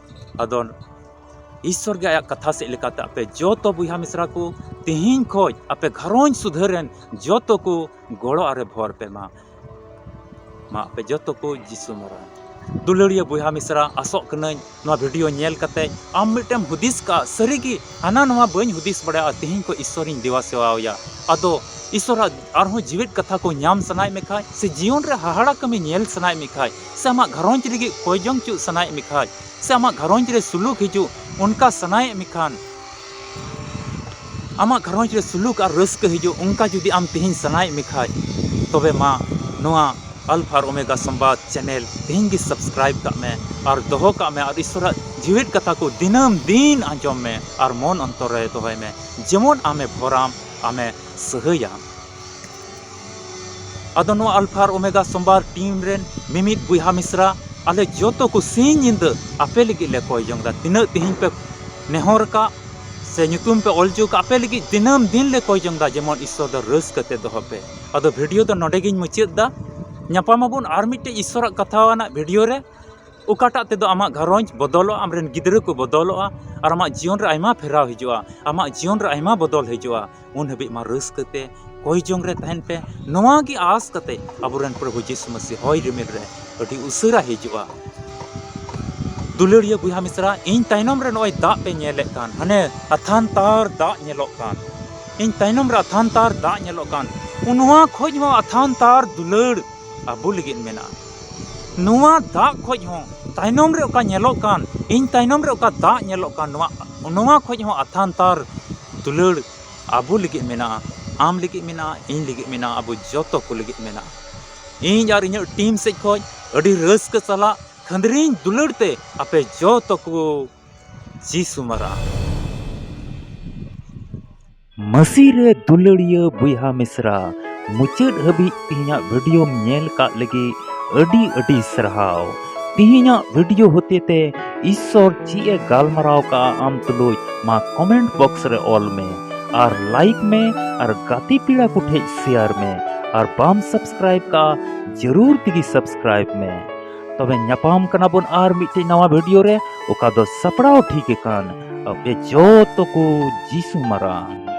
ᱟᱫᱚ ᱤᱥᱥᱚᱨ ᱜᱮ ᱟᱭᱟᱜ ᱠᱟᱛᱷᱟ ᱥᱮᱫ ᱞᱮᱠᱟᱛᱮ ᱟᱯᱮ ᱡᱚᱛᱚ ᱵᱚᱭᱦᱟ ᱢᱤᱥᱨᱟ ᱠᱚ, ᱛᱮᱦᱮᱧ ᱠᱷᱚᱡ ᱟᱯᱮ ᱜᱷᱟᱨᱚᱸᱡᱽ ᱥᱩᱫᱷᱟᱹᱨ ᱨᱮᱱ ᱡᱚᱛᱚ ᱠᱚ ᱜᱚᱲᱚ ᱟᱨᱮ ᱵᱷᱚᱨ ᱯᱮ ᱢᱟ᱾ ᱢᱟ ᱟᱯᱮ ᱡᱚᱛᱚ ᱠᱚ ᱡᱤᱥᱩ ᱢᱟᱨᱟᱝ᱾ ᱫᱩᱞᱟᱹᱲᱤᱭᱟᱹ ᱵᱚᱭᱦᱟ ᱢᱤᱥᱨᱟ, ᱟᱥᱚᱜ ᱠᱟᱹᱱᱟᱹᱧ ᱱᱚᱣᱟ ᱵᱷᱤᱰᱤᱭᱳ ᱧᱮᱞ ᱠᱟᱛᱮ ᱟᱢ ᱢᱤᱫᱴᱮᱱ ᱦᱩᱫᱤᱥ ᱠᱟᱜ, ᱥᱟᱹᱨᱤᱜᱮ ᱦᱟᱱᱟ ᱱᱚᱣᱟ ᱵᱟᱹᱧ ᱦᱩᱫᱤᱥ ᱵᱟᱲᱟᱭᱟ, ᱛᱮᱦᱮᱧ ᱠᱷᱚᱡ ᱤᱥᱥᱚᱨᱤᱧ ᱫᱮᱵᱟ ᱥᱮᱵᱟᱣᱟᱭᱟ᱾ ᱟᱫᱚ ᱤᱥᱥᱚᱨᱟᱜ ᱟᱨᱦᱚᱸ ᱡᱤᱣᱮᱫ ᱠᱟᱛᱷᱟ ᱠᱚ ᱧᱟᱢ ᱥᱟᱱᱟᱭᱮᱫ ᱢᱮ ᱠᱷᱟᱡ, ᱥᱮ ᱡᱤᱭᱚᱱ ᱨᱮ ᱦᱟᱦᱟᱲᱟ ᱠᱟᱹᱢᱤ ᱧᱮᱞ ᱥᱟᱱᱟᱭᱮᱫ ᱢᱮ ᱠᱷᱟᱡ, ᱥᱮ ᱟᱢᱟᱜ ᱜᱷᱟᱨᱚᱸᱡᱽ ᱞᱟᱹᱜᱤᱫ ᱠᱚᱭ ᱡᱚᱝ ᱦᱚᱪᱚ ᱥᱟᱱᱟᱭᱮᱫ ᱢᱮ ᱠᱷᱟᱡ, ᱥᱮ ᱟᱢᱟᱜ ᱜᱷᱟᱨᱚᱸᱡᱽ ᱨᱮ ᱥᱩᱞᱩᱠ ᱦᱤᱡᱩᱜ ᱚᱱᱠᱟ ᱥᱟᱱᱟᱭᱮᱫ ᱢᱮ ᱠᱷᱟᱱ, ᱟᱢᱟᱜ ᱜᱷᱟᱨᱚᱸᱡᱽ ᱨᱮ ᱥᱩᱞᱩᱠ ᱟᱨ ᱨᱟᱹᱥᱠᱟᱹ ᱦᱤᱡᱩᱜ, ᱚᱱᱠᱟ ᱡᱩᱫᱤ ᱟᱢ ᱛᱮᱦᱮᱧ ᱥᱟᱱᱟᱭᱮᱫ ᱢᱮ ᱠᱷᱟᱡ, ᱛᱚᱵᱮ ᱢᱟ ᱱᱚᱣᱟ ᱟᱞᱯᱷᱟ ᱟᱨ ᱳᱢᱮᱜᱟ ᱥᱚᱢᱵᱟᱫ ᱪᱮᱱᱮᱞ ᱛᱮᱦᱮᱧ ᱜᱮ ᱥᱟᱵᱥᱠᱨᱟᱭᱤᱵ ᱠᱟᱜ ᱢᱮ ᱟᱨ ᱫᱚᱦᱚ ᱠᱟᱜ ᱢᱮ, ᱟᱨ ᱤᱥᱥᱚᱨᱟᱜ ᱡᱤᱣᱮᱫ ᱠᱟᱛᱷᱟ ᱠᱚ ᱫᱤᱱᱟᱹᱢ ᱫᱤᱱ ᱟᱸᱡᱚᱢ ᱢᱮ ᱟᱨ ᱢᱚᱱ ᱚᱱᱛᱚᱨ ᱨᱮ ᱫᱚᱦᱚᱭ ᱢᱮ, ᱡᱮᱢᱚᱱ ᱟᱢᱮ ᱵᱷᱚᱨᱟᱢ, ᱟᱢᱮ ᱥᱟᱹᱦᱟᱹᱭᱟᱢ᱾ ᱟᱫᱚ ᱱᱚᱣᱟ ᱟᱞᱯᱷᱟ ᱟᱨ ᱳᱢᱮᱜᱟ ᱥᱚᱢᱵᱟᱫ ᱴᱤᱢ ᱨᱮᱱ ᱢᱤᱢᱤᱫ ᱵᱚᱭᱦᱟ ᱢᱤᱥᱨᱟ, ᱟᱞᱮ ᱡᱚᱛᱚ ᱠᱚ ᱥᱤᱧ ᱧᱤᱫᱟᱹ ᱟᱯᱮ ᱞᱟᱹᱜᱤᱫ ᱞᱮ ᱠᱚᱭ ᱡᱚᱝ ᱮᱫᱟ᱾ ᱛᱤᱱᱟᱹᱜ ᱛᱮᱦᱮᱧ ᱯᱮ ᱱᱮᱦᱚᱨ ᱟᱠᱟᱫ ᱥᱮ ᱧᱩᱛᱩᱢ ᱯᱮ ᱚᱞ ᱦᱚᱪᱚ ᱟᱠᱟᱫ, ᱟᱯᱮ ᱞᱟᱹᱜᱤᱫ ᱫᱤᱱᱟᱹᱢ ᱫᱤᱱ ᱞᱮ ᱠᱚᱭ ᱡᱚᱝ ᱮᱫᱟ, ᱡᱮᱢᱚᱱ ᱤᱥᱥᱚᱨ ᱫᱚ ᱨᱟᱹᱥᱠᱟᱹ ᱛᱮ ᱫᱚᱦᱚ ᱯᱮ᱾ ᱟᱫᱚ ᱵᱷᱤᱰᱤᱭᱳ ᱫᱚ ᱱᱚᱰᱮ ᱜᱤᱧ ᱢᱩᱪᱟᱹᱫ ᱮᱫᱟ᱾ ᱧᱟᱯᱟᱢ ᱟᱵᱚᱱ ᱟᱨ ᱢᱤᱫᱴᱮᱡ ᱤᱥᱥᱚᱨᱟᱜ ᱠᱟᱛᱷᱟ ᱟᱱᱟᱜ ᱵᱷᱤᱰᱤᱭᱳ ᱨᱮ, ᱚᱠᱟᱴᱟᱜ ᱛᱮᱫᱚ ᱟᱢᱟᱜ ᱜᱷᱟᱨᱚᱸᱡᱽ ᱵᱚᱫᱚᱞᱚᱜᱼᱟ, ᱟᱢᱨᱮᱱ ᱜᱤᱫᱽᱨᱟᱹ ᱠᱚ ᱵᱚᱫᱚᱞᱚᱜᱼᱟ, ᱟᱨ ᱟᱢᱟᱜ ᱡᱤᱭᱚᱱ ᱨᱮ ᱟᱭᱢᱟ ᱯᱷᱮᱨᱟᱣ ᱦᱤᱡᱩᱜᱼᱟ, ᱟᱢᱟᱜ ᱡᱤᱭᱚᱱ ᱨᱮ ᱟᱭᱢᱟ ᱵᱚᱫᱚᱞ ᱦᱤᱡᱩᱜᱼᱟ᱾ ᱩᱱ ᱦᱟᱹᱵᱤᱡ ᱢᱟ ᱨᱟᱹᱥᱠᱟᱹ ᱛᱮ ᱠᱚᱭ ᱡᱚᱝ ᱨᱮ ᱛᱟᱦᱮᱱ ᱯᱮ᱾ ᱱᱚᱣᱟ ᱜᱮ ᱟᱸᱥ ᱠᱟᱛᱮ ᱟᱵᱚᱨᱮᱱ ᱯᱨᱚᱵᱷᱩ ᱡᱤᱥᱩ ᱢᱟᱹᱥᱤ ᱦᱚᱭ ᱨᱤᱢᱤᱞ ᱨᱮ ᱟᱹᱰᱤ ᱩᱥᱟᱹᱨᱟ ᱦᱤᱡᱩᱜᱼᱟ᱾ ᱫᱩᱞᱟᱹᱲᱤᱭᱟᱹ ᱵᱚᱭᱦᱟ ᱢᱤᱥᱨᱟ, ᱤᱧ ᱛᱟᱭᱱᱚᱢ ᱨᱮ ᱱᱚᱜᱼᱚᱭ ᱫᱟᱜ ᱯᱮ ᱧᱮᱞᱮᱫ ᱠᱟᱱ, ᱦᱟᱱᱮ ᱟᱛᱷᱟᱱ ᱛᱟᱨ ᱫᱟᱜ ᱧᱮᱞᱚᱜ ᱠᱟᱱ, ᱤᱧ ᱛᱟᱭᱱᱚᱢ ᱨᱮ ᱟᱛᱷᱟᱱ ᱛᱟᱨ ᱫᱟᱜ ᱧᱮᱞᱚᱜ ᱠᱟᱱ, ᱱᱚᱣᱟ ᱠᱷᱚᱡ ᱦᱚᱸ ᱟᱛᱷᱟᱱ ᱛᱟᱨ ᱫᱩᱞᱟᱹᱲ ᱟᱵᱚ ᱞᱟᱹᱜᱤᱫ ᱢᱮᱱᱟᱜᱼᱟ᱾ ᱱᱚᱣᱟ ᱫᱟᱜ ᱠᱷᱚᱡ ᱦᱚᱸ, ᱛᱟᱭᱱᱚᱢ ᱨᱮ ᱚᱠᱟ ᱧᱮᱞᱚᱜ ᱠᱟᱱ, ᱤᱧ ᱛᱟᱭᱱᱚᱢ ᱨᱮ ᱚᱠᱟ ᱫᱟᱜ ᱧᱮᱞᱚᱜ ᱠᱟᱱ, ᱱᱚᱣᱟ, ᱱᱚᱣᱟ ᱠᱷᱚᱡ ᱦᱚᱸ ᱟᱛᱷᱟᱱ ᱛᱟᱨ ᱫᱩᱞᱟᱹᱲ ᱟᱵᱚ ᱞᱟᱹᱜᱤᱫ ᱢᱮᱱᱟᱜᱼᱟ᱾ ᱟᱢ ᱞᱟᱹᱜᱤᱫ ᱢᱮᱱᱟᱜᱼᱟ, ᱤᱧ ᱞᱟᱹᱜᱤᱫ ᱢᱮᱱᱟᱜᱼᱟ, ᱟᱵᱚ ᱡᱚᱛᱚ ᱠᱚ ᱞᱟᱹᱜᱤᱫ ᱢᱮᱱᱟᱜᱼᱟ᱾ ᱤᱧ ᱟᱨ ᱤᱧᱟᱹᱜ ᱴᱤᱢ ᱥᱮᱫ ᱠᱷᱚᱱ ᱟᱹᱰᱤ ᱨᱟᱹᱥᱠᱟᱹ ᱥᱟᱞᱟᱜ ᱠᱷᱟᱹᱱᱫᱽᱨᱤᱧ ᱫᱩᱞᱟᱹᱲ ᱛᱮ ᱟᱯᱮ ᱡᱚᱛᱚ ᱠᱚ ᱡᱤᱥᱩ ᱢᱟᱨᱟᱝ᱾ ᱢᱟᱹᱥᱤ ᱨᱮ ᱫᱩᱞᱟᱹᱲᱤᱭᱟᱹ ᱵᱚᱭᱦᱟ ᱢᱤᱥᱨᱟ, ᱢᱩᱪᱟᱹᱫ ᱦᱟᱹᱵᱤᱡ ᱛᱮᱦᱮᱧᱟᱜ ᱵᱷᱤᱰᱤᱭᱳᱢ ᱧᱮᱞ ᱠᱟᱜ ᱞᱟᱹᱜᱤᱫ ᱟᱹᱰᱤ ᱟᱹᱰᱤ ᱥᱟᱨᱦᱟᱣ᱾ ᱛᱮᱦᱮᱧᱟᱜ ᱵᱷᱤᱰᱤᱭᱳ ᱦᱚᱛᱮᱛᱮ ᱤᱥᱥᱚᱨ ᱪᱮᱫ ᱮ ᱜᱟᱞᱢᱟᱨᱟᱣ ᱠᱟᱜᱼᱟ ᱟᱢ ᱛᱩᱞᱩᱡ, ᱢᱟ ᱠᱚᱢᱮᱱᱴ ᱵᱚᱠᱥ ᱨᱮ ᱚᱞ ᱢᱮ ᱟᱨ ᱞᱟᱭᱤᱠ ᱢᱮ ᱟᱨ ᱜᱟᱛᱮ ᱯᱮᱲᱟ ᱠᱚ ᱴᱷᱮᱡ ᱥᱮᱭᱟᱨ ᱢᱮ ᱟᱨ ᱵᱟᱢ ᱥᱟᱵᱥᱠᱨᱟᱭᱤᱵ ᱠᱟᱜᱼᱟ, ᱡᱟᱹᱨᱩᱲ ᱛᱮᱜᱮ ᱥᱟᱵᱥᱠᱨᱟᱭᱤᱵ ᱢᱮ᱾ ᱛᱚᱵᱮ ᱧᱟᱯᱟᱢ ᱠᱟᱱᱟ ᱵᱚᱱ ᱟᱨ ᱢᱤᱫᱴᱮᱡ ᱱᱟᱣᱟ ᱵᱷᱤᱰᱤᱭᱳ ᱨᱮ, ᱚᱠᱟ ᱫᱚ ᱥᱟᱯᱲᱟᱣ ᱴᱷᱤᱠ ᱟᱠᱟᱱ ᱟᱯᱮ ᱡᱚᱛᱚ ᱠᱚ ᱡᱤᱥᱩ ᱢᱟᱨᱟᱝ᱾